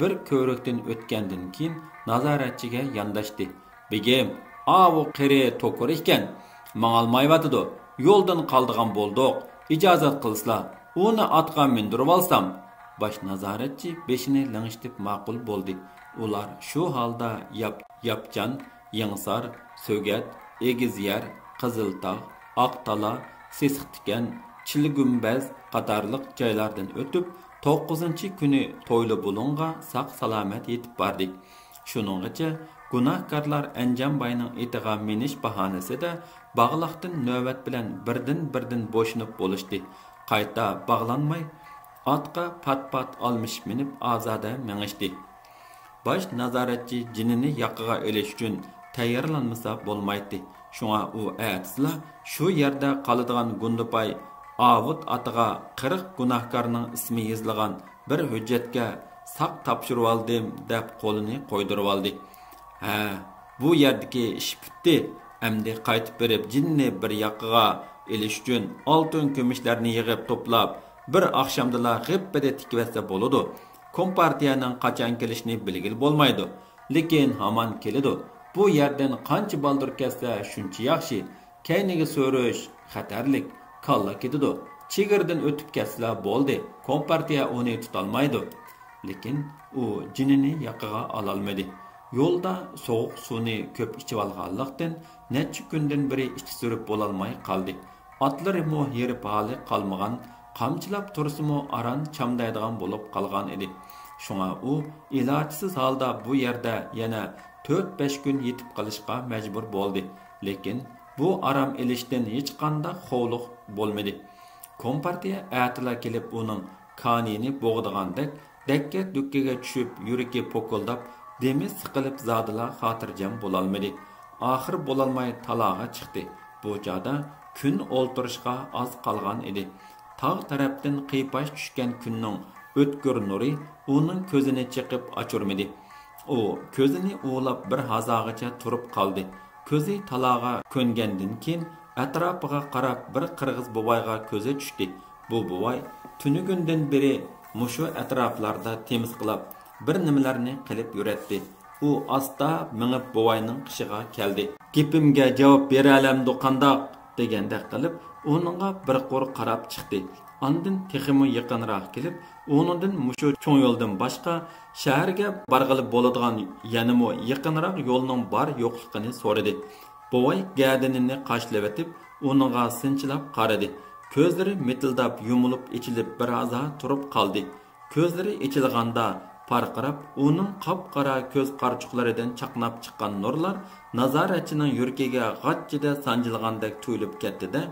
بىر كۆۋرۈكتىن ئۆتكەندىن كېيىن نازارەتچىگە يانداشتى. «بېگىم، ئاۋۇ قېرى توكۇر ئىكەن. ماڭالمايۋاتىدۇ. يولدىن قالىدىغان بولدۇق. ئىجازەت قىلسىلا، ئۇنى ئاتقا مىندۈرۈۋالسام.» باش نازارەتچى بېشىنى لىڭشىتىپ ماقۇل بولدى. ئۇلار شۇ ھالدا ياپ-، ياپچان، يېڭىسار، سۆگەت، ئېگىز يەر، قىزىلتاغ، ئاقتالا، سېسىق تىكەن، چىلگۈمبەز قاتارلىق جايلاردىن ئۆتۈپ، توققۇزىنچى كۈنى تويلۇ بۇلۇڭغا ساق-سالامەت يېتىپ باردى. شۇنىڭغىچە گۇناھكارلار ئەنجانباينىڭ ئېتىغا مىنىش باھانىسىدە باغلاقتىن نۆۋەت بىلەن بىردىن-بىردىن بوشىنىپ بولۇشتى. قايتا باغلانماي، ئاتقا پات-پات ئالمىشىپ مىنىپ ئازادە مېڭىشتى. باش نازارەتچى جېنىنى ياقىغا ئېلىش ئۈچۈن تەييارلانمىسا بولمايتتى. شۇڭا ئۇ ئەتىسىلا شۇ يەردە قالىدىغان گۇندىپاي ئاۋۇت ئاتىغا قىرىق گۇناھكارنىڭ ئىسمى يېزىلغان بىر ھۆججەتكە ساق تاپشۇرۇۋالدىم دەپ قولىنى قويدۇرۇۋالدى. ھە، بۇ يەردىكى ئىش پۈتتى. ئەمدى قايتىپ بېرىپ جېنىنى بىر ياقىغا ئېلىش ئۈچۈن ئالتۇن كۈمۈشلەرنى يىغىپ توپلاپ، بىر ئاخشامدىلا غىپپىدە تىكىۋەتسە بولىدۇ. كومپارتىيەنىڭ قاچان كېلىشىنى بىلگىلى بولمايدۇ. لېكىن ھامان كېلىدۇ. بۇ يەردىن قانچە بالدۇر كەتسە شۇنچە ياخشى. كەينىگە سۈرۈش خەتەرلىك. كاللا كېتىدۇ. چېگرىدىن ئۆتۈپ كەتسىلا بولدى. كومپارتىيە ئۇنى تۇتالمايدۇ. لېكىن ئۇ جېنىنى ياقىغا ئالالمىدى. يولدا سوغۇق سۇنى كۆپ ئىچىۋالغانلىقتىن، نەچچە كۈندىن بېرى ئىچى سۈرۈپ بولالماي قالدى. ئاتلىرىمۇ ھېرىپ ھالى قالمىغان، قامچىلاپ تۇرسىمۇ ئاران چامدايدىغان بولۇپ قالغان ئىدى. شۇڭا ئۇ ئىلاجسىز ھالدا بۇ يەردە يەنە تۆت-بەش كۈن يېتىپ قېلىشقا مەجبۇر بولدى. لېكىن بۇ ئارام ئېلىشتىن ھېچقانداق خورلۇق بولمىدى. كومپارتىيە ئەتىلا كېلىپ ئۇنىڭ كانىيىنى بوغىدىغاندەك دەككە-دۈككىگە چۈشۈپ، يۈرىكى پوكۇلداپ، دېمى سىقىلىپ زادىلا خاتىرجەم بولالمىدى. ئاخىر بولالماي تالاغا چىقتى. بۇ چاغدا كۈن ئولتۇرۇشقا ئاز قالغان ئىدى. تاغ تەرەپتىن قىيپاش چۈشكەن كۈننىڭ ئۆتكۈر نۇرى ئۇنىڭ كۆزىنى چېقىپ ئاچۇرمىدى. ئۇ كۆزىنى ئۇۋىلاپ بىر ھازاغىچە تۇرۇپ قالدى. كۆزى تالاغا كۆنگەندىن كېيىن ئەتراپىغا قاراپ بىر قىرغىز بوۋايغا كۆزى چۈشتى. بۇ بوۋاي تۈنۈگۈندىن بېرى مۇشۇ ئەتراپلاردا تېمىسقىلاپ، بىر نېمىلەرنى قىلىپ يۈرەتتى. ئۇ ئاستا مېڭىپ بوۋاينىڭ قېشىغا كەلدى. «گېپىمگە جاۋاب بېرەلەمدۇ قانداق؟» دېگەندەك قىلىپ، ئۇنىڭغا بىر قۇر قاراپ چىقتى. ئاندىن تېخىمۇ يېقىنراق كېلىپ، ئۇنىڭدىن مۇشۇ چوڭ يولدىن باشقا شەھەرگە بارغىلى بولىدىغان يەنىمۇ يېقىنراق يولنىڭ بار-يوقلۇقىنى سورىدى. بوۋاي گەدىنىنى قاشلىۋېتىپ، ئۇنىڭغا سىنچىلاپ قارىدى. كۆزلىرى مىتىلداپ يۇمۇلۇپ ئېچىلىپ بىر ھازا تۇرۇپ قالدى. كۆزلىرى ئېچىلغاندا پارقىراپ، ئۇنىڭ قاپقارا كۆز قارىچۇقلىرىدىن چاقناپ چىققان نۇرلار نازارەتچىنىڭ يۈرىكىگە غاچچىدە سانجىلغاندەك تۇيۇلۇپ كەتتى-دە،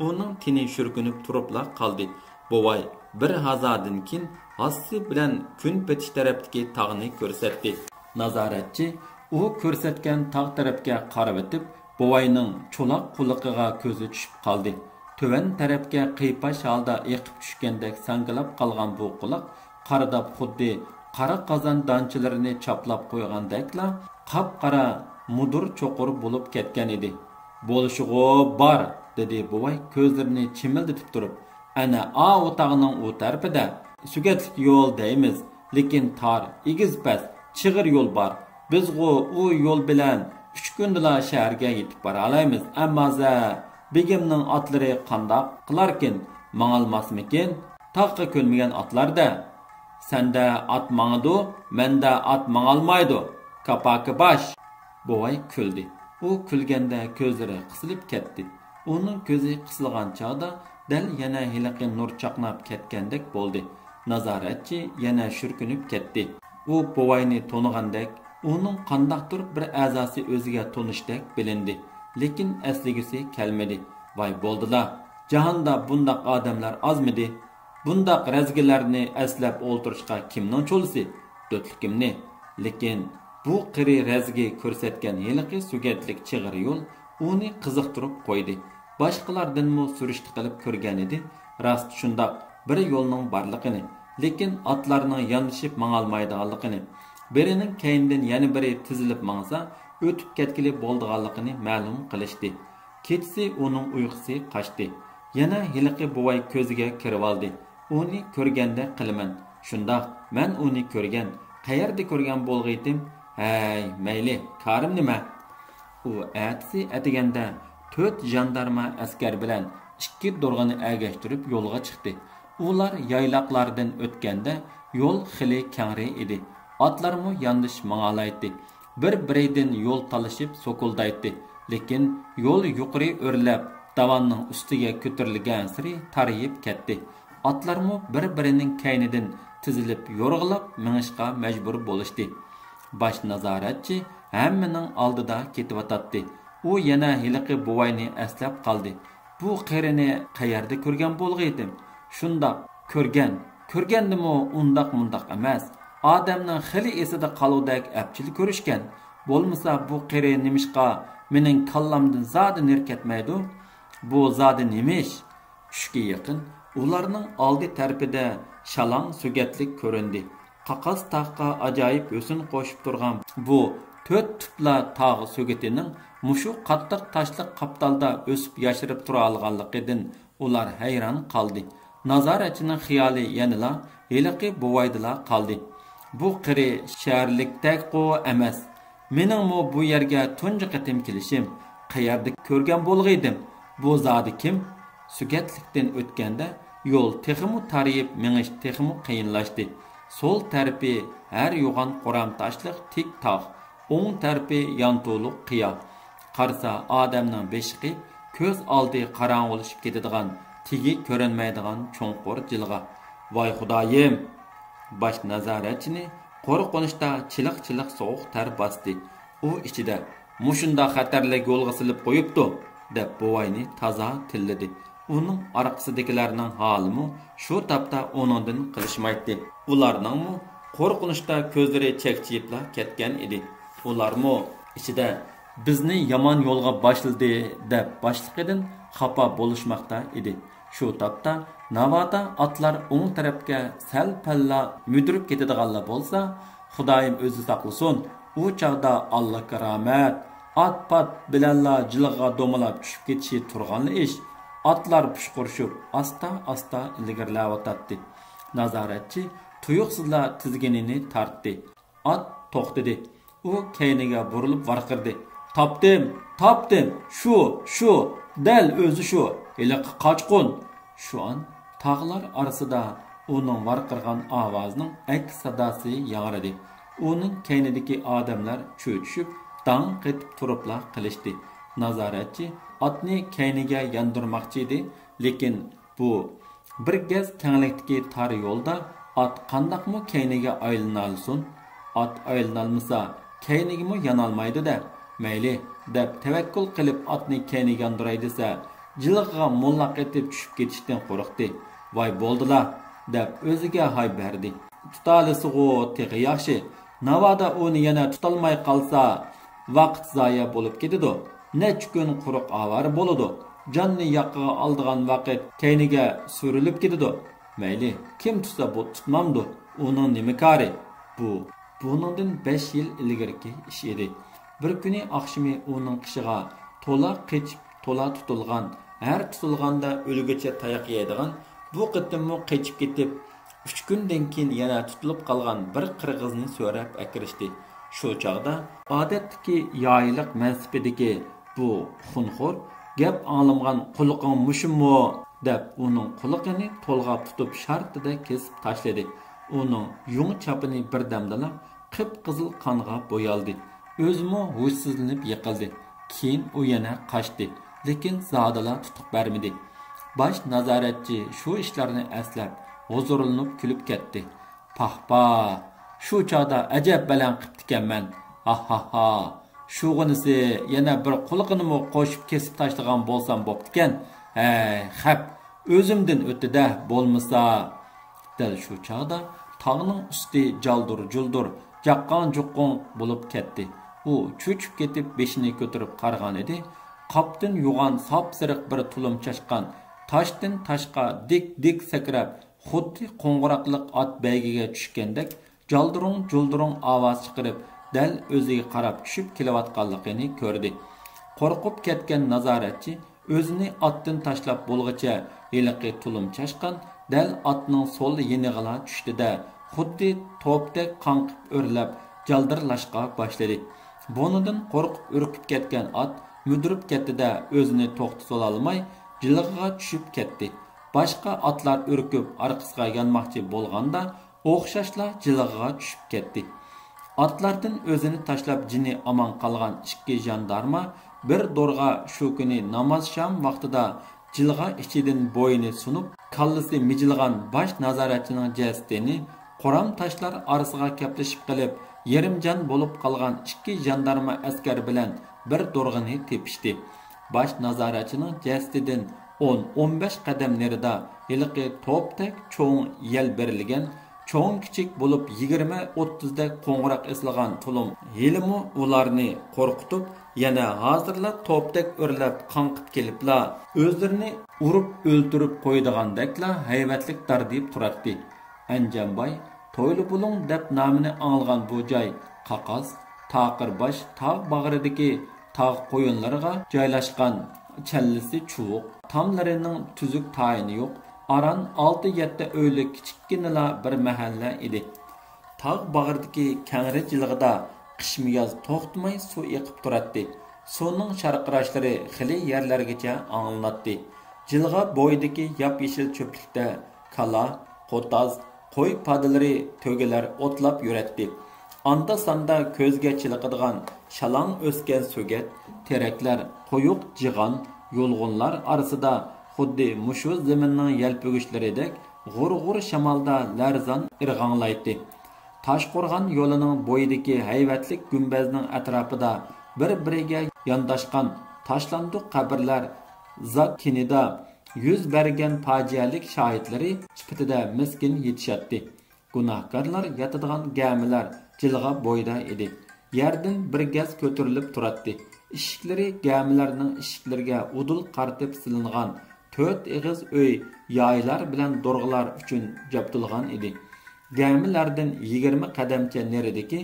ئۇنىڭ تېنى شۈركۈنۈپ تۇرۇپلا قالدى. بوۋاي بىر ھازادىن كېيىن ھاسىسى بىلەن كۈن پېتىش تەرەپتىكى تاغنى كۆرسەتتى. نازارەتچى ئۇ كۆرسەتكەن تاغ تەرەپكە قارىۋېتىپ، بوۋاينىڭ چولاق قۇلىقىغا كۆزى چۈشۈپ قالدى. تۆۋەن تەرەپكە قىيپاش ھالدا ئېقىپ چۈشكەندەك ساڭگىلاپ قالغان بۇ قۇلاق قارىداپ خۇددى قارا قازان دانچىلىرىنى چاپلاپ قويغاندەكلا قاپقارا مۇدۇر چوقۇر بولۇپ كەتكەن ئىدى. «بولۇشىغۇ بار»، دېدى بوۋاي كۆزلىرىنى چىمىلدىتىپ تۇرۇپ. «ئەنە ئاۋۇ تاغنىڭ ئۇ تەرىپىدە. سۆگەتلىك يول دەيمىز، لېكىن تار، ئېگىز-پەس، چىغىر يول بار. بىزغۇ ئۇ يول بىلەن ئۈچ كۈندىلا شەھەرگە يېتىپ بارالايمىز. ئەمما زە، بېگىمنىڭ ئاتلىرى قانداق قىلاركىن؟ ماڭالماسمىكىن؟ تاغقا كۆنمىگەن ئاتلار-دە.» «سەندە ئات ماڭىدۇ، مەندە ئات ماڭالمايدۇ، كاپاكى باش!» بوۋاي كۈلدى. ئۇ كۈلگەندە كۆزلىرى قىسىلىپ كەتتى. ئۇنىڭ كۆزى قىسىلغان چاغدا دەل يەنە ھېلىقى نۇر چاقناپ كەتكەندەك بولدى. نازارەتچى يەنە شۈركۈنۈپ كەتتى. ئۇ بوۋاينى تونۇغاندەك، ئۇنىڭ قانداقتۇر بىر ئەزاسى ئۆزىگە تونۇشتەك بىلىندى، لېكىن ئەسلىگۈسى كەلمىدى. ۋاي بولدىلا، جاھاندا بۇنداق ئادەملەر ئازمىدى؟ بۇنداق رەزگىلەرنى ئەسلەپ ئولتۇرۇشقا كىمنىڭ چولىسى؟ دۆتلۈكۈمنى. لېكىن بۇ قېرى رەزگى كۆرسەتكەن ھېلىقى سۆگەتلىك چىغىر يول ئۇنى قىزىقتۇرۇپ قويدى. باشقىلاردىنمۇ سۈرۈشتە قىلىپ كۆرگەنىدى، راست شۇنداق بىر يولنىڭ بارلىقىنى، لېكىن ئاتلارنىڭ ياندىشىپ ماڭالمايدىغانلىقىنى، بىرىنىڭ كەينىدىن يەنە بىرى تىزىلىپ ماڭسا، ئۆتۈپ كەتكىلى بولىدىغانلىقىنى مەلۇم قىلىشتى. كېچىسى ئۇنىڭ ئۇيقۇسى قاچتى. يەنە ھېلىقى بوۋاي كۆزىگە كىرىۋالدى. ئۇنى كۆرگەندەك قىلىمەن. شۇنداق، مەن ئۇنى كۆرگەن. قەيەردە كۆرگەن بولغىيتىم؟ ھەي، مەيلى، كارىم نېمە؟ ئۇ ئەتىسى ئەتىگەندە تۆت ژاندارما ئەسكەر بىلەن ئىككى دورغىنى ئەگەشتۈرۈپ يولغا چىقتى. ئۇلار يايلاقلاردىن ئۆتكەندە يول خېلى كەڭرى ئىدى. ئاتلارمۇ ياندىشىپ ماڭالايتتى. بىر-بىرىدىن يول تالىشىپ سوكۇلدايتتى. لېكىن يول يۇقىرى ئۆرلەپ، داۋاننىڭ ئۈستىگە كۆتۈرۈلگەنسېرى تارىيىپ كەتتى. ئاتلارمۇ بىر-بىرىنىڭ كەينىدىن تىزىلىپ يورغىلاپ مېڭىشقا مەجبۇر بولۇشتى. باش نازارەتچى ھەممىنىڭ ئالدىدا كېتىۋاتاتتى. ئۇ يەنە ھېلىقى بوۋاينى ئەسلەپ قالدى. بۇ قېرىنى قەيەردە كۆرگەن بولغىيتىم؟ شۇنداق، كۆرگەن. كۆرگەندىمۇ ئۇنداق-مۇنداق ئەمەس. ئادەمنىڭ خېلى ئېسىدە قالغۇدەك ئەپچىل كۆرۈشكەن. بولمىسا بۇ قېرى نېمىشقا مېنىڭ كاللامدىن زادى نېرى كەتمەيدۇ؟ بۇ زادى نېمە ئىش؟ چۈشكە يېقىن ئۇلارنىڭ ئالدى تەرىپىدە شالاڭ سۆگەتلىك كۆرۈندى. قاقاس تاغقا ئاجايىپ ھۆسن قوشۇپ تۇرغان بۇ تۆت تۈپلا تاغ سۆگىتىنىڭ مۇشۇ قاتتىق تاشلىق قاپتالدا ئۆسۈپ ياشىرىپ تۇرالىغانلىقىدىن ئۇلار ھەيران قالدى. نازارەتچىنىڭ خىيالى يەنىلا ھېلىقى بوۋايدىلا قالدى. بۇ قېرى شەھەرلىكتەكقۇ ئەمەس. مېنىڭمۇ بۇ يەرگە تۇنجى قېتىم كېلىشىم. قەيەردە كۆرگەن بولغىيدىم؟ بۇ زادى كىم؟ سۆگەتلىكتىن ئۆتكەندە يول تېخىمۇ تارىيىپ، مېڭىش تېخىمۇ قىيىنلاشتى. سول تەرىپى ھەر يوغان قورام تاشلىق تىك تاغ، ئوڭ تەرىپى يانتۇلۇق قىيا. قارىسا ئادەمنىڭ بېشى قېيىپ، كۆز ئالدى قاراڭغۇلىشىپ كېتىدىغان، تېگى كۆرۈنمەيدىغان چوڭقۇر جىلغا. ۋاي خۇدايىم! باش نازارەتچىنى قورقۇنچتا چىلىق-چىلىق سوغۇق تەر باستى. ئۇ ئىچىدە، مۇشۇنداق خەتەرلىك يولغا سېلىپ قويۇپتۇ، دەپ بوۋاينى تازا تىللىدى. ئۇنىڭ ئارقىسىدىكىلەرنىڭ ھالىمۇ شۇ تاپتا ئۇنىڭدىن قېلىشمايتتى. ئۇلارنىڭمۇ قورقۇنچتا كۆزلىرى چەكچىيىپلا كەتكەن ئىدى. ئۇلارمۇ ئىچىدە، بىزنى يامان يولغا باشلىدى، دەپ باشلىقىدىن خاپا بولۇشماقتا ئىدى. شۇ تاپتا ناۋادا ئاتلار ئوڭ تەرەپكە سەل-پەللا مۈدۈرۈپ كېتىدىغانلا بولسا، خۇدايىم ئۆزى ساقلىسۇن، ئۇ چاغدا ئاللا كارامەت، ئات-پات بىلەنلا جىلغىغا دومىلاپ چۈشۈپ كېتىشى تۇرغانلا ئىش. ئاتلار پۇشقۇرۇشۇپ، ئاستا-ئاستا ئىلگىرىلەۋاتاتتى. نازارەتچى تۇيۇقسىزلا تىزگىنىنى تارتتى. ئات توختىدى. ئۇ كەينىگە بۇرۇلۇپ ۋارقىرىدى. تاپتىم! تاپتىم! شۇ! شۇ! دەل ئۆزى شۇ! ھېلىقى قاچقۇن! شۇ ئان تاغلار ئارىسىدا ئۇنىڭ ۋارقىرىغان ئاۋازىنىڭ ئەكس ساداسى ياڭرىدى. ئۇنىڭ كەينىدىكى ئادەملەر چۆچۈشۈپ، داڭ قېتىپ تۇرۇپلا قېلىشتى. نازارەتچى ئاتنى كەينىگە ياندۇرماقچى ئىدى، لېكىن بۇ بىر گەز كەڭلىكتىكى تار يولدا ئات قانداقمۇ كەينىگە ئايلىنالىسۇن؟ ئات ئايلىنالمىسا، كەينىگىمۇ يانالمايدۇ-دە. مەيلى، دەپ تەۋەككۈل قىلىپ ئاتنى كەينىگە ياندۇراي دېسە، جىلغىغا موللاق ئېتىپ چۈشۈپ كېتىشتىن قورقتى. ۋاي بولدىلا، دەپ ئۆزىگە ھاي بەردى. تۇتالىسىغۇ تېخى ياخشى. ناۋادا ئۇنى يەنە تۇتالماي قالسا، ۋاقىت زايە بولۇپ كېتىدۇ. نەچچە كۈن قۇرۇق ئاۋارە بولىدۇ. جاننى ياقىغا ئالىدىغان ۋاقىت كەينىگە سۈرۈلۈپ كېتىدۇ. مەيلى، كىم تۇتسا بۇ تۇتمامدۇ؟ ئۇنىڭ نېمە كارى؟ بۇ، بۇنىڭدىن بەش يىل ئىلگىرىكى ئىش ئىدى. بىر كۈنى ئاخشىمى ئۇنىڭ قېشىغا تولا قېچىپ، تولا تۇتۇلغان، ھەر تۇتۇلغاندا ئۆلگۈچە تاياق يەيدىغان، بۇ قېتىممۇ قېچىپ كېتىپ، ئۈچ كۈندىن كېيىن يەنە تۇتۇلۇپ قالغان بىر قىرغىزنى سۆرەپ ئەكىرىشتى. شۇ چاغدا ئادەتتىكى يايلىق مەنسىپىدىكى بۇ خۇنخور گەپ ئاڭلىمىغان، «قۇلىقىڭ مۇشۇمۇ؟» دەپ، ئۇنىڭ قۇلىقىنى تولغاپ تۇتۇپ شارتىدە كېسىپ تاشلىدى. ئۇنىڭ يۇڭ چاپىنى بىردەمدىلا قىپقىزىل قانغا بويالدى. ئۆزىمۇ ھوشسىزلىنىپ يىقىلدى. كېيىن ئۇ يەنە قاچتى، لېكىن زادىلا تۇتۇق بەرمىدى. باش نازارەتچى شۇ ئىشلارنى ئەسلەپ، ھۇزۇرلىنىپ كۈلۈپ كەتتى. پاھ پاھ، شۇ چاغدا ئەجەب بەلەن قىپتىكەنمەن. ھاھھاھھا، شۇغىنىسى يەنە بىر قۇلىقىنىمۇ قوشۇپ كېسىپ تاشلىغان بولسام بوپتىكەن. ھەي خەپ، ئۆزۈمدىن ئۆتتى-دە بولمىسا. دەل شۇ چاغدا تاغنىڭ ئۈستى جالدۇر-جۇلدۇر، جاققان-جۇققۇڭ بولۇپ كەتتى. ئۇ چۆچۈپ كېتىپ بېشىنى كۆتۈرۈپ قارىغانىدى. قاپتىن يوغان ساپسېرىق بىر تۇلۇم چاشقان تاشتىن تاشقا دىك-دىك سەكرەپ، خۇددى قوڭغۇراقلىق ئات بەيگىگە چۈشكەندەك جالدۇرۇڭ-جۇلدۇرۇڭ ئاۋاز چىقىرىپ، دەل ئۆزىگە قاراپ چۈشۈپ كېلىۋاتقانلىقىنى كۆردى. قورقۇپ كەتكەن نازارەتچى ئۆزىنى ئاتتىن تاشلاپ بولغۇچە ھېلىقى تۇلۇم چاشقان دەل ئاتنىڭ سول يېنىغىلا چۈشتى-دە، خۇددى توپتەك قاڭقىپ ئۆرلەپ، جالدىرلاشقا باشلىدى. بۇنىڭدىن قورقۇپ ئۈركۈپ كەتكەن ئات مۈدۈرۈپ كەتتى-دە، ئۆزىنى توختىتىۋالالماي جىلغىغا چۈشۈپ كەتتى. باشقا ئاتلار ئۈركۈپ ئارقىسىغا يانماقچى بولغاندا، ئوخشاشلا جىلغىغا چۈشۈپ كەتتى. ئاتلاردىن ئۆزىنى تاشلاپ جېنى ئامان قالغان ئىككى ژاندارما بىر دورغا شۇ كۈنى ناماز شام ۋاقتىدا جىلغا ئىچىدىن بوينى سۇنۇپ، كاللىسى مىجىلغان باش نازارەتچىنىڭ جەسىتىنى قورام تاشلار ئارىسىغا كەپلىشىپ قېلىپ، يېرىم جان بولۇپ قالغان ئىككى ژاندارما ئەسكەر بىلەن بىر دورغىنى تېپىشتى. باش نازارەتچىنىڭ جەسىتىدىن ئون، ئون بەش قەدەم نېرىدا ھېلىقى توپتەك چوڭ يەل بېرىلگەن، چوڭ-كىچىك بولۇپ يىگىرمە، ئوتتۇزدەك قوڭغۇراق ئېسىلغان تۇلۇم ھېلىمۇ ئۇلارنى قورقۇتۇپ، يەنە ھازىرلا توپتەك ئۆرلەپ قاڭقىپ كېلىپلا، ئۆزلىرىنى ئۇرۇپ ئۆلتۈرۈپ قويىدىغاندەكلا ھەيۋەتلىك داردىيىپ تۇراتتى. ئەنجانباي، تويلۇ بولۇڭ دەپ نامىنى ئاڭلىغان بۇ جاي قاقاس، تاقىر باش تاغ باغرىدىكى تاغ قويۇنلىرىغا جايلاشقان. چەللىسى چۇۋۇق، تاملىرىنىڭ تۈزۈك تايىنى يوق، ئاران ئالتە يەتتە ئۆيلۈك كىچىككىنىلا بىر مەھەللە ئىدى. تاغ باغرىدىكى كەڭرى جىلغىدا قىشمۇ ياز توختىماي سۇ ئېقىپ تۇراتتى. سۇنىڭ شارقىراشلىرى خېلى يەرلەرگىچە ئاڭلىناتتى. جىلغا بويىدىكى ياپيېشىل چۆپلۈكتە كالا، قوتاز، قوي پادىلىرى، تۆگىلەر ئوتلاپ يۈرەتتى. ئاندا-ساندا كۆزگە چېلىقىدىغان شالاڭ ئۆسكەن سۆگەت، تېرەكلەر، قويۇق جىغان، يۇلغۇنلار ئارىسىدا خۇددى مۇشۇ زېمىننىڭ يەلپۈگۈچلىرىدەك غۇر-غۇر شامالدا لەرزان ئىرغاڭلايتتى. تاشقورغان يولىنىڭ بويىدىكى ھەيۋەتلىك گۈمبەزنىڭ ئەتراپىدا بىر-بىرىگە يانداشقان تاشلاندۇق قەبرىلەر زاككىنىدا يۈز بەرگەن پاجىئەلىك شاھىتلىرى سۈپىتىدە مىسكىن يېتىشەتتى. گۇناھكارلار ياتىدىغان گەمىلەر جىلغا بويىدا ئىدى. يەردىن بىر گەز كۆتۈرۈلۈپ تۇراتتى. ئىشىكلىرى گەمىلەرنىڭ ئىشىكلىرىگە ئۇدۇل قارىتىپ سېلىنغان تۆت ئېغىز ئۆي، يايلار بىلەن دورغىلار ئۈچۈن جاپتۇلغان ئىدى. گەمىلەردىن يىگىرمە قەدەمچە نېرىدىكى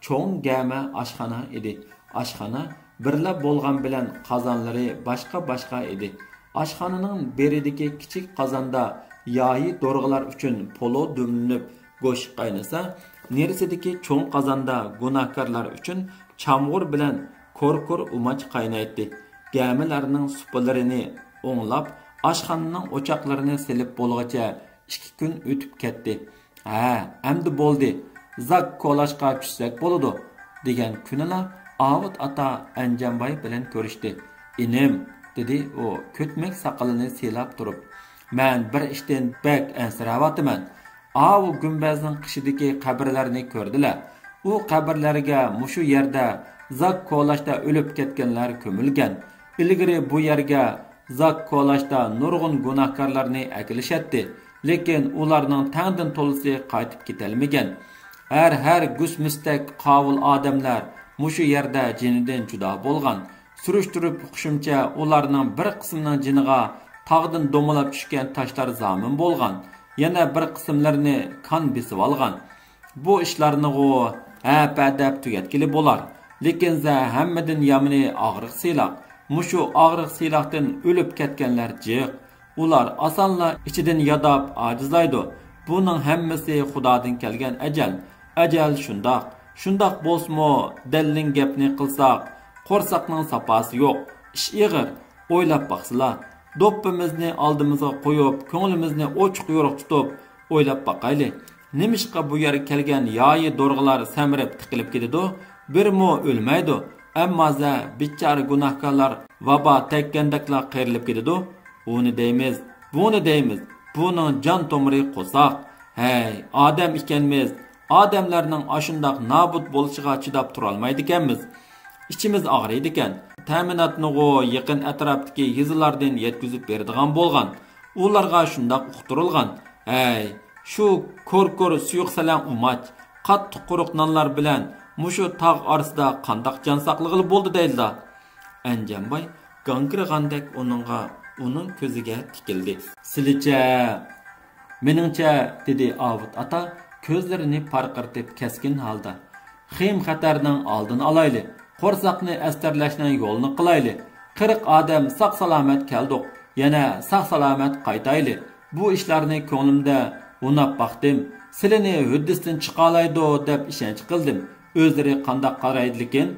چوڭ گەمە ئاشخانا ئىدى. ئاشخانا بىرلا بولغان بىلەن قازانلىرى باشقا-باشقا ئىدى. ئاشخانىنىڭ بېرىدىكى كىچىك قازاندا يايى دورغىلار ئۈچۈن پولۇ دۈملىنىپ گۆش قاينىسا، نېرىسىدىكى چوڭ قازاندا گۇناھكارلار ئۈچۈن چامغۇر بىلەن كوركۇر ئۇماچ قاينايتتى. گەمىلەرنىڭ سۇپىلىرىنى ئوڭلاپ، ئاشخانىنىڭ ئوچاقلىرىنى سېلىپ بولغۇچە ئىككى كۈن ئۆتۈپ كەتتى. ھە، ئەمدى بولدى، زاك كولاشقا چۈشسەك بولىدۇ، دېگەن كۈنىلا ئاۋۇت ئاتا ئەنجانباي بىلەن كۆرۈشتى. ئىنىم، دېدى ئۇ كۆتمەك ساقىلىنى سىيلاپ تۇرۇپ، مەن بىر ئىشتىن بەك ئەنسىرەۋاتىمەن. ئاۋۇ گۈمبەزنىڭ قېشىدىكى قەبرىلەرنى كۆردىلە. ئۇ قەبرىلەرگە مۇشۇ يەردە زاك كولاشتا ئۆلۈپ كەتكەنلەر كۆمۈلگەن. ئىلگىرى بۇ يەرگە زاك كولاشتا نۇرغۇن گۇناھكارلارنى ئەكېلىشەتتى، لېكىن ئۇلارنىڭ تەڭدىن تولىسى قايتىپ كېتەلمىگەن. ھەر، ھەر گۈس-مۈستەك قاۋۇل ئادەملەر مۇشۇ يەردە جېنىدىن جۇدا بولغان. سۈرۈشتۈرۈپ ئۇقۇشۇمچە، ئۇلارنىڭ بىر قىسمىنىڭ جېنىغا تاغدىن دومىلاپ چۈشكەن تاشلار زامىن بولغان، يەنە بىر قىسىملىرىنى كان بېسىۋالغان. بۇ ئىشلارنىغۇ ھە-پە دەپ تۈگەتكىلى بولار. لېكىن زە ھەممىدىن يامىنى ئاغرىق-سىيلاق. مۇشۇ ئاغرىق-سىيلاقتىن ئۆلۈپ كەتكەنلەر جىق. ئۇلار ئاسانلا ئىچىدىن ياداپ ئاجىزلايدۇ. بۇنىڭ ھەممىسى خۇدادىن كەلگەن ئەجەل. ئەجەل شۇنداق. شۇنداق بولسىمۇ، دەللىڭ گەپنى قىلساق، قورساقنىڭ ساپاسى يوق. ئىش ئېغىر. ئويلاپ باقسىلا، دوپپىمىزنى ئالدىمىزغا قويۇپ، كۆڭلىمىزنى ئوچۇق-يورۇق تۇتۇپ ئويلاپ باقايلى. نېمىشقا بۇ يەرگە كەلگەن يايى دورغىلار سەمرىپ تىقىلىپ كېتىدۇ؟ بىرىمۇ ئۆلمەيدۇ. ئەمما زە بىچارە گۇناھكارلار ۋابا تەگكەندەكلا قېرىلىپ كېتىدۇ. ئۇنى دەيمىز، بۇنى دەيمىز، بۇنىڭ جان تومۇرى قورساق. ھەي، ئادەم ئىكەنمىز، ئادەملەرنىڭ ئاشۇنداق نابۇت بولۇشىغا چىداپ تۇرالمايدىكەنمىز. ئىچىمىز ئاغرىيدىكەن. تەمىناتنىغۇ يېقىن ئەتراپتىكى يېزىلاردىن يەتكۈزۈپ بېرىدىغان بولغان. ئۇلارغا شۇنداق ئۇقتۇرۇلغان. ھەي، شۇ كور-كور سۇيۇق سەلەڭ ئۇماچ، قاتتىق قۇرۇق نانلار بىلەن مۇشۇ تاغ ئارىسىدا قانداق جان ساقلىغىلى بولدى دەيدىلا؟ ئەنجانباي گاڭگىرىغاندەك ئۇنىڭغا، ئۇنىڭ كۆزىگە تىكىلدى. سىلىچە؟ مېنىڭچە، دېدى ئاۋۇت ئاتا كۆزلىرىنى پارقىرىتىپ كەسكىن ھالدا. خېيىم-خەتەرنىڭ ئالدىنى ئالايلى، قورساقنى ئەستەرلەشنىڭ يولىنى قىلايلى. قىرىق ئادەم ساق-سالامەت كەلدۇق، يەنە ساق-سالامەت قايتايلى. بۇ ئىشلارنى كۆڭلۈمدە ئۇناپ باقتىم. سىلىنى ھۆددىسىدىن چىقالايدۇ دەپ ئىشەنچ قىلدىم. ئۆزلىرى قانداق قارايدىلىكىن؟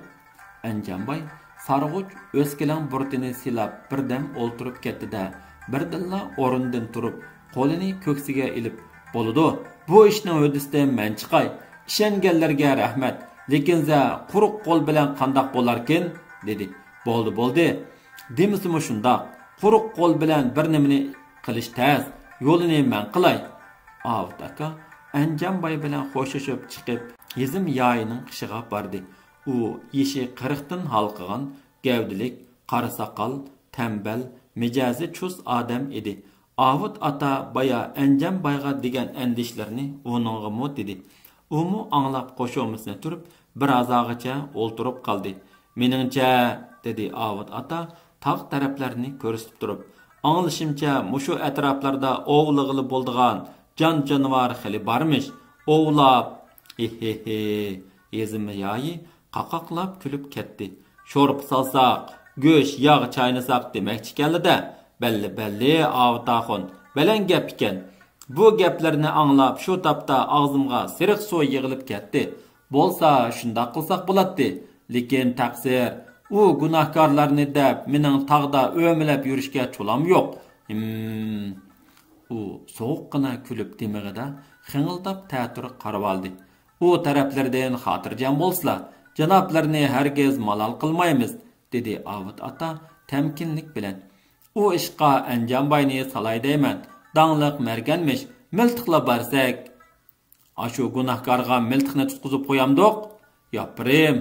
ئەنجانباي سارغۇچ ئۆسكىلەڭ بۇرۇتىنى سىلاپ بىردەم ئولتۇرۇپ كەتتى-دە، بىردىنلا ئورنىدىن تۇرۇپ، قولىنى كۆكسىگە ئېلىپ، بولىدۇ، بۇ ئىشنىڭ ھۆددىسىدىن مەن چىقاي. ئىشەنگەنلەرگە رەھمەت، لېكىنزە قۇرۇق قول بىلەن قانداق بولاركىن؟ دېدى. بولدى، بولدى. دېمىسىمۇ شۇنداق. قۇرۇق قول بىلەن بىر نېمىنى قىلىش تەس. يولىنى مەن قىلاي. ئاۋۇت ئاكا ئەنجانباي بىلەن خوشلىشىپ چىقىپ، ھېزىم يايىنىڭ قېشىغا باردى. ئۇ يېشى قىرىقتىن ھالقىغان، گەۋدىلىك، قارا ساقال، تەمبەل، مىجەزى چۇس ئادەم ئىدى. ئاۋۇت ئاتا بايا ئەنجانبايغا دېگەن ئەندىشىلىرىنى ئۇنىڭغىمۇ دېدى. ئۇمۇ ئاڭلاپ قوشۇمىسىنى تۈرۈپ، بىر ھازاغىچە ئولتۇرۇپ قالدى. مېنىڭچە، دېدى ئاۋۇت ئاتا تاغ تەرەپلەرنى كۆرسىتىپ تۇرۇپ، ئاڭلىشىمچە، مۇشۇ ئەتراپلاردا ئوۋلىغىلى بولىدىغان جان-جانىۋار خېلى بارمىش. ئوۋلاپ، ھېھېھې، ھېزىم يايى قاقاقلاپ كۈلۈپ كەتتى. شورپا سالساق، گۆش، ياغ چاينىساق دېمەكچىكەنلا-دە. بەللى، بەللى، ئاۋۇت ئاخۇن، بەلەن گەپ ئىكەن. بۇ گەپلەرنى ئاڭلاپ، شۇ تاپتا ئاغزىمغا سېرىق سۇ يىغىلىپ كەتتى. بولسا شۇنداق قىلساق بولاتتى. لېكىن تەقسىر، ئۇ گۇناھكارلارنى دەپ مېنىڭ تاغدا ئۆمىلەپ يۈرۈشكە چولام يوق. ھىم. ئۇ سوغۇققىنا كۈلۈپ دىمىقىدا خىڭىلداپ تەتۈر قارىۋالدى. ئۇ تەرەپلىرىدىن خاتىرجەم بولسىلا، جانابلىرىنى ھەرگىز مالال قىلمايمىز، دېدى ئاۋۇت ئاتا تەمكىنلىك بىلەن. ئۇ ئىشقا ئەنجانباينى سالاي دەيمەن، داڭلىق مەرگەنمىش، مىلتىقلا بارسەك. ئاشۇ گۇناھكارغا مىلتىقنى تۇتقۇزۇپ قويامدۇق؟ ياپىرىم!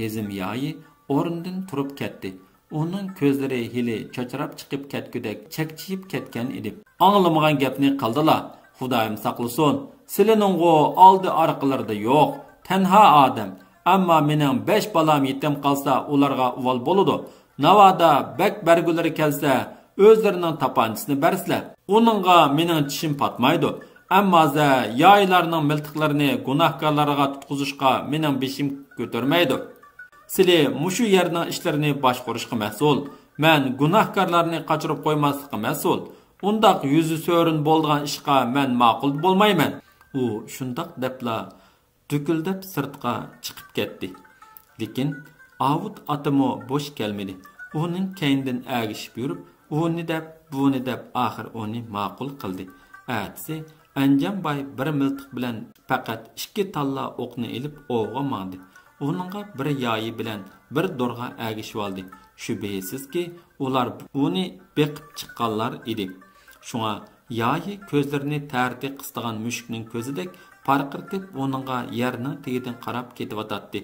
ھېزىم يايى ئورنىدىن تۇرۇپ كەتتى. ئۇنىڭ كۆزلىرى ھېلى چاچراپ چىقىپ كەتكۈدەك چەكچىيىپ كەتكەن ئىدى. ئاڭلىمىغان گەپنى قىلدىلا، خۇدايىم ساقلىسۇن. سىلىنىڭغۇ ئالدى ئارقىلىرىدا يوق، تەنھا ئادەم. ئەمما مېنىڭ بەش بالام يېتىم قالسا، ئۇلارغا ئۇۋال بولىدۇ. ناۋادا بەگ بەرگۈلىرى كەلسە، ئۆزلىرىنىڭ تاپانچىسىنى بەرسىلە. ئۇنىڭغا مېنىڭ چىشىم پاتمايدۇ. ئەمما زە يايىلارنىڭ مىلتىقلىرىنى گۇناھكارلارغا تۇتقۇزۇشقا مېنىڭ بېشىم كۆتۈرمەيدۇ. سىلى مۇشۇ يەرنىڭ ئىشلىرىنى باشقۇرۇشقا مەسئۇل. مەن گۇناھكارلارنى قاچۇرۇپ قويماسلىققا مەسئۇل. ئۇنداق يۈزى سۆرۈن بولىدىغان ئىشقا مەن ماقۇل بولمايمەن. ئۇ شۇنداق دەپلا دۈكۈلدەپ سىرتقا چىقىپ كەتتى. لېكىن ئاۋۇت ئاتىمۇ بوش كەلمىدى. ئۇنىڭ كەينىدىن ئەگىشىپ يۈرۈپ، ئۇنى دەپ، بۇنى دەپ، ئاخىر ئۇنى ماقۇل قىلدى. ئەتىسى ئەنجانباي بىر مىلتىق بىلەن پەقەت ئىككى تاللا ئوقنى ئېلىپ ئوۋغا ماڭدى. ئۇنىڭغا بىر يايى بىلەن بىر دورغا ئەگىشىۋالدى. شۈبھىسىزكى، ئۇلار ئۇنى بېقىپ چىققانلار ئىدى. شۇڭا يايى كۆزلىرىنى تەرىتى قىستىغان مۈشۈكنىڭ كۆزىدەك پارقىرىتىپ ئۇنىڭغا يەرنىڭ تېگىدىن قاراپ كېتىۋاتاتتى.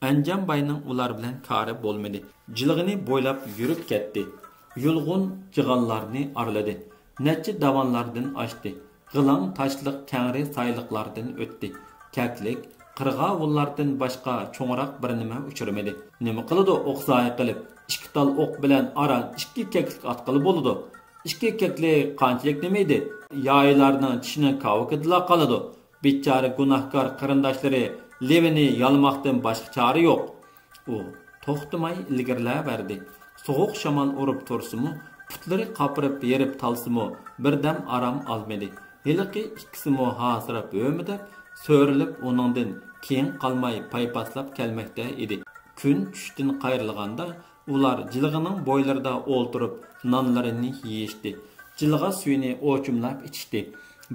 ئەنجانباينىڭ ئۇلار بىلەن كارى بولمىدى. جىلغىنى بويلاپ يۈرۈپ كەتتى. يۇلغۇن جىغانلارنى ئارىلىدى. نەچچە داۋانلاردىن ئاشتى. غىلاڭ تاشلىق كەڭرى سايلىقلاردىن ئۆتتى. كەكلىك، قىرغاۋۇللاردىن باشقا چوڭراق بىر نېمە ئۇچرىمىدى. نېمە قىلىدۇ ئوق زايە قىلىپ، ئىككى تال ئوق بىلەن ئاران ئىككى كەكلىك ئاتقىلى بولىدۇ. ئىككى كەكلىك قانچىلىك نېمە ئىدى؟ يايىلارنىڭ چىشىنىڭ كاۋىكىدىلا قالىدۇ. بىچارە گۇناھكار قېرىنداشلىرى لېۋىنى يالىماقتىن باشقا چارە يوق. ئۇ توختىماي ئىلگىرىلەۋەردى. سوغۇق شامال ئۇرۇپ تۇرسىمۇ، پۇتلىرى قاپىرىپ ھېرىپ تالسىمۇ، بىردەم ئارام ئالمىدى. ھېلىقى ئىككىسىمۇ ھاسىراپ ھۆمۈدەپ، سۆرىلىپ ئۇنىڭدىن كېيىن قالماي پايپاسلاپ كەلمەكتە ئىدى. كۈن چۈشتىن قايرىلغاندا، ئۇلار جىلغىنىڭ بويلىرىدا ئولتۇرۇپ، نانلىرىنى يېيىشتى. جىلغا سۈيىنى ئوچۇملاپ ئىچىشتى.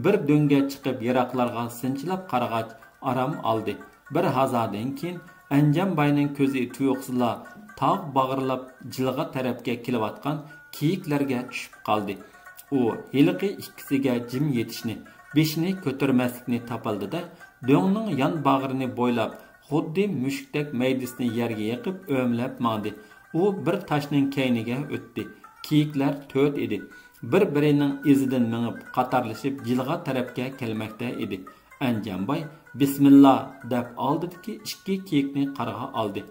بىر دۆڭگە چىقىپ، يىراقلارغا سىنچىلاپ قارىغاچ، ئارام ئالدى. بىر ھازادىن كېيىن، ئەنجانباينىڭ كۆزى تۇيۇقسىزلا تاغ باغرىلاپ جىلغا تەرەپكە كېلىۋاتقان كېيىكلەرگە چۈشۈپ قالدى. ئۇ ھېلىقى ئىككىسىگە جىم يېتىشنى، بېشىنى كۆتۈرمەسلىكنى تاپالدى-دە، دۆڭنىڭ يان باغرىنى بويلاپ، خۇددى مۈشۈكتەك مەيدىسىنى يەرگە يېقىپ ئۆمىلەپ ماڭدى. ئۇ بىر تاشنىڭ كەينىگە ئۆتتى. كېيىكلەر تۆت ئىدى. بىر-بىرىنىڭ ئىزىدىن مېڭىپ، قاتارلىشىپ جىلغا تەرەپكە كەلمەكتە ئىدى. ئەنجانباي «بىسمىللا» دەپ ئالدىدىكى ئىككى كېيىكنى قارغا ئالدى.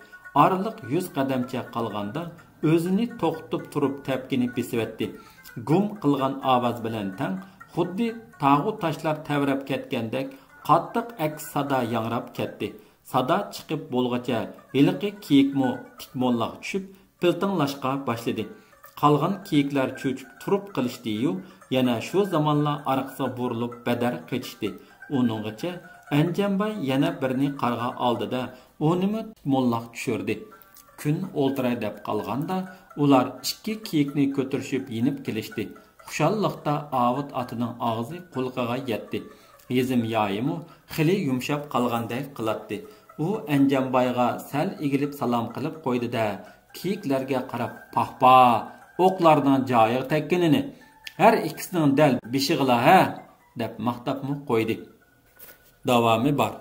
ئارىلىق يۈز قەدەمچە قالغاندا ئۆزىنى توختىتىپ تۇرۇپ تەپكىنى بېسىۋەتتى. گۇم قىلغان ئاۋاز بىلەن تەڭ خۇددى تاغۇ تاشلار تەۋرەپ كەتكەندەك قاتتىق ئەكس سادا ياڭراپ كەتتى. سادا چىقىپ بولغۇچە ھېلىقى كېيىكمۇ تىكموللاق چۈشۈپ، پىلتىڭلاشقا باشلىدى. قالغان كېيىكلەر چۆچۈپ تۇرۇپ قېلىشتىيۇ، يەنە شۇ زامانلا ئارقىسىغا بۇرۇلۇپ بەدەر قېچىشتى. ئۇنىڭغىچە ئەنجانباي يەنە بىرنى قارغا ئالدى-دە، ئۇنىمۇ تىكموللاق چۈشۈردى. كۈن ئولتۇراي دەپ قالغاندا، ئۇلار ئىككى كېيىكنى كۆتۈرۈشۈپ يېنىپ كېلىشتى. خۇشاللىقتا ئاۋۇت ئاتىنىڭ ئاغزى قۇلىقىغا يەتتى. ھېزىم يايىمۇ خېلى يۇمشاپ قالغاندەك قىلاتتى. ئۇ ئەنجانبايغا سەل ئېگىلىپ سالام قىلىپ قويدى-دە، كېيىكلەرگە قاراپ، «پاھ-پاھ، ئوقلارنىڭ جايىغا تەگكىنىنى! ھەر ئىككىسىنىڭ دەل بېشىغىلا ھە!» دەپ ماختاپمۇ قويدى. داۋامى بار.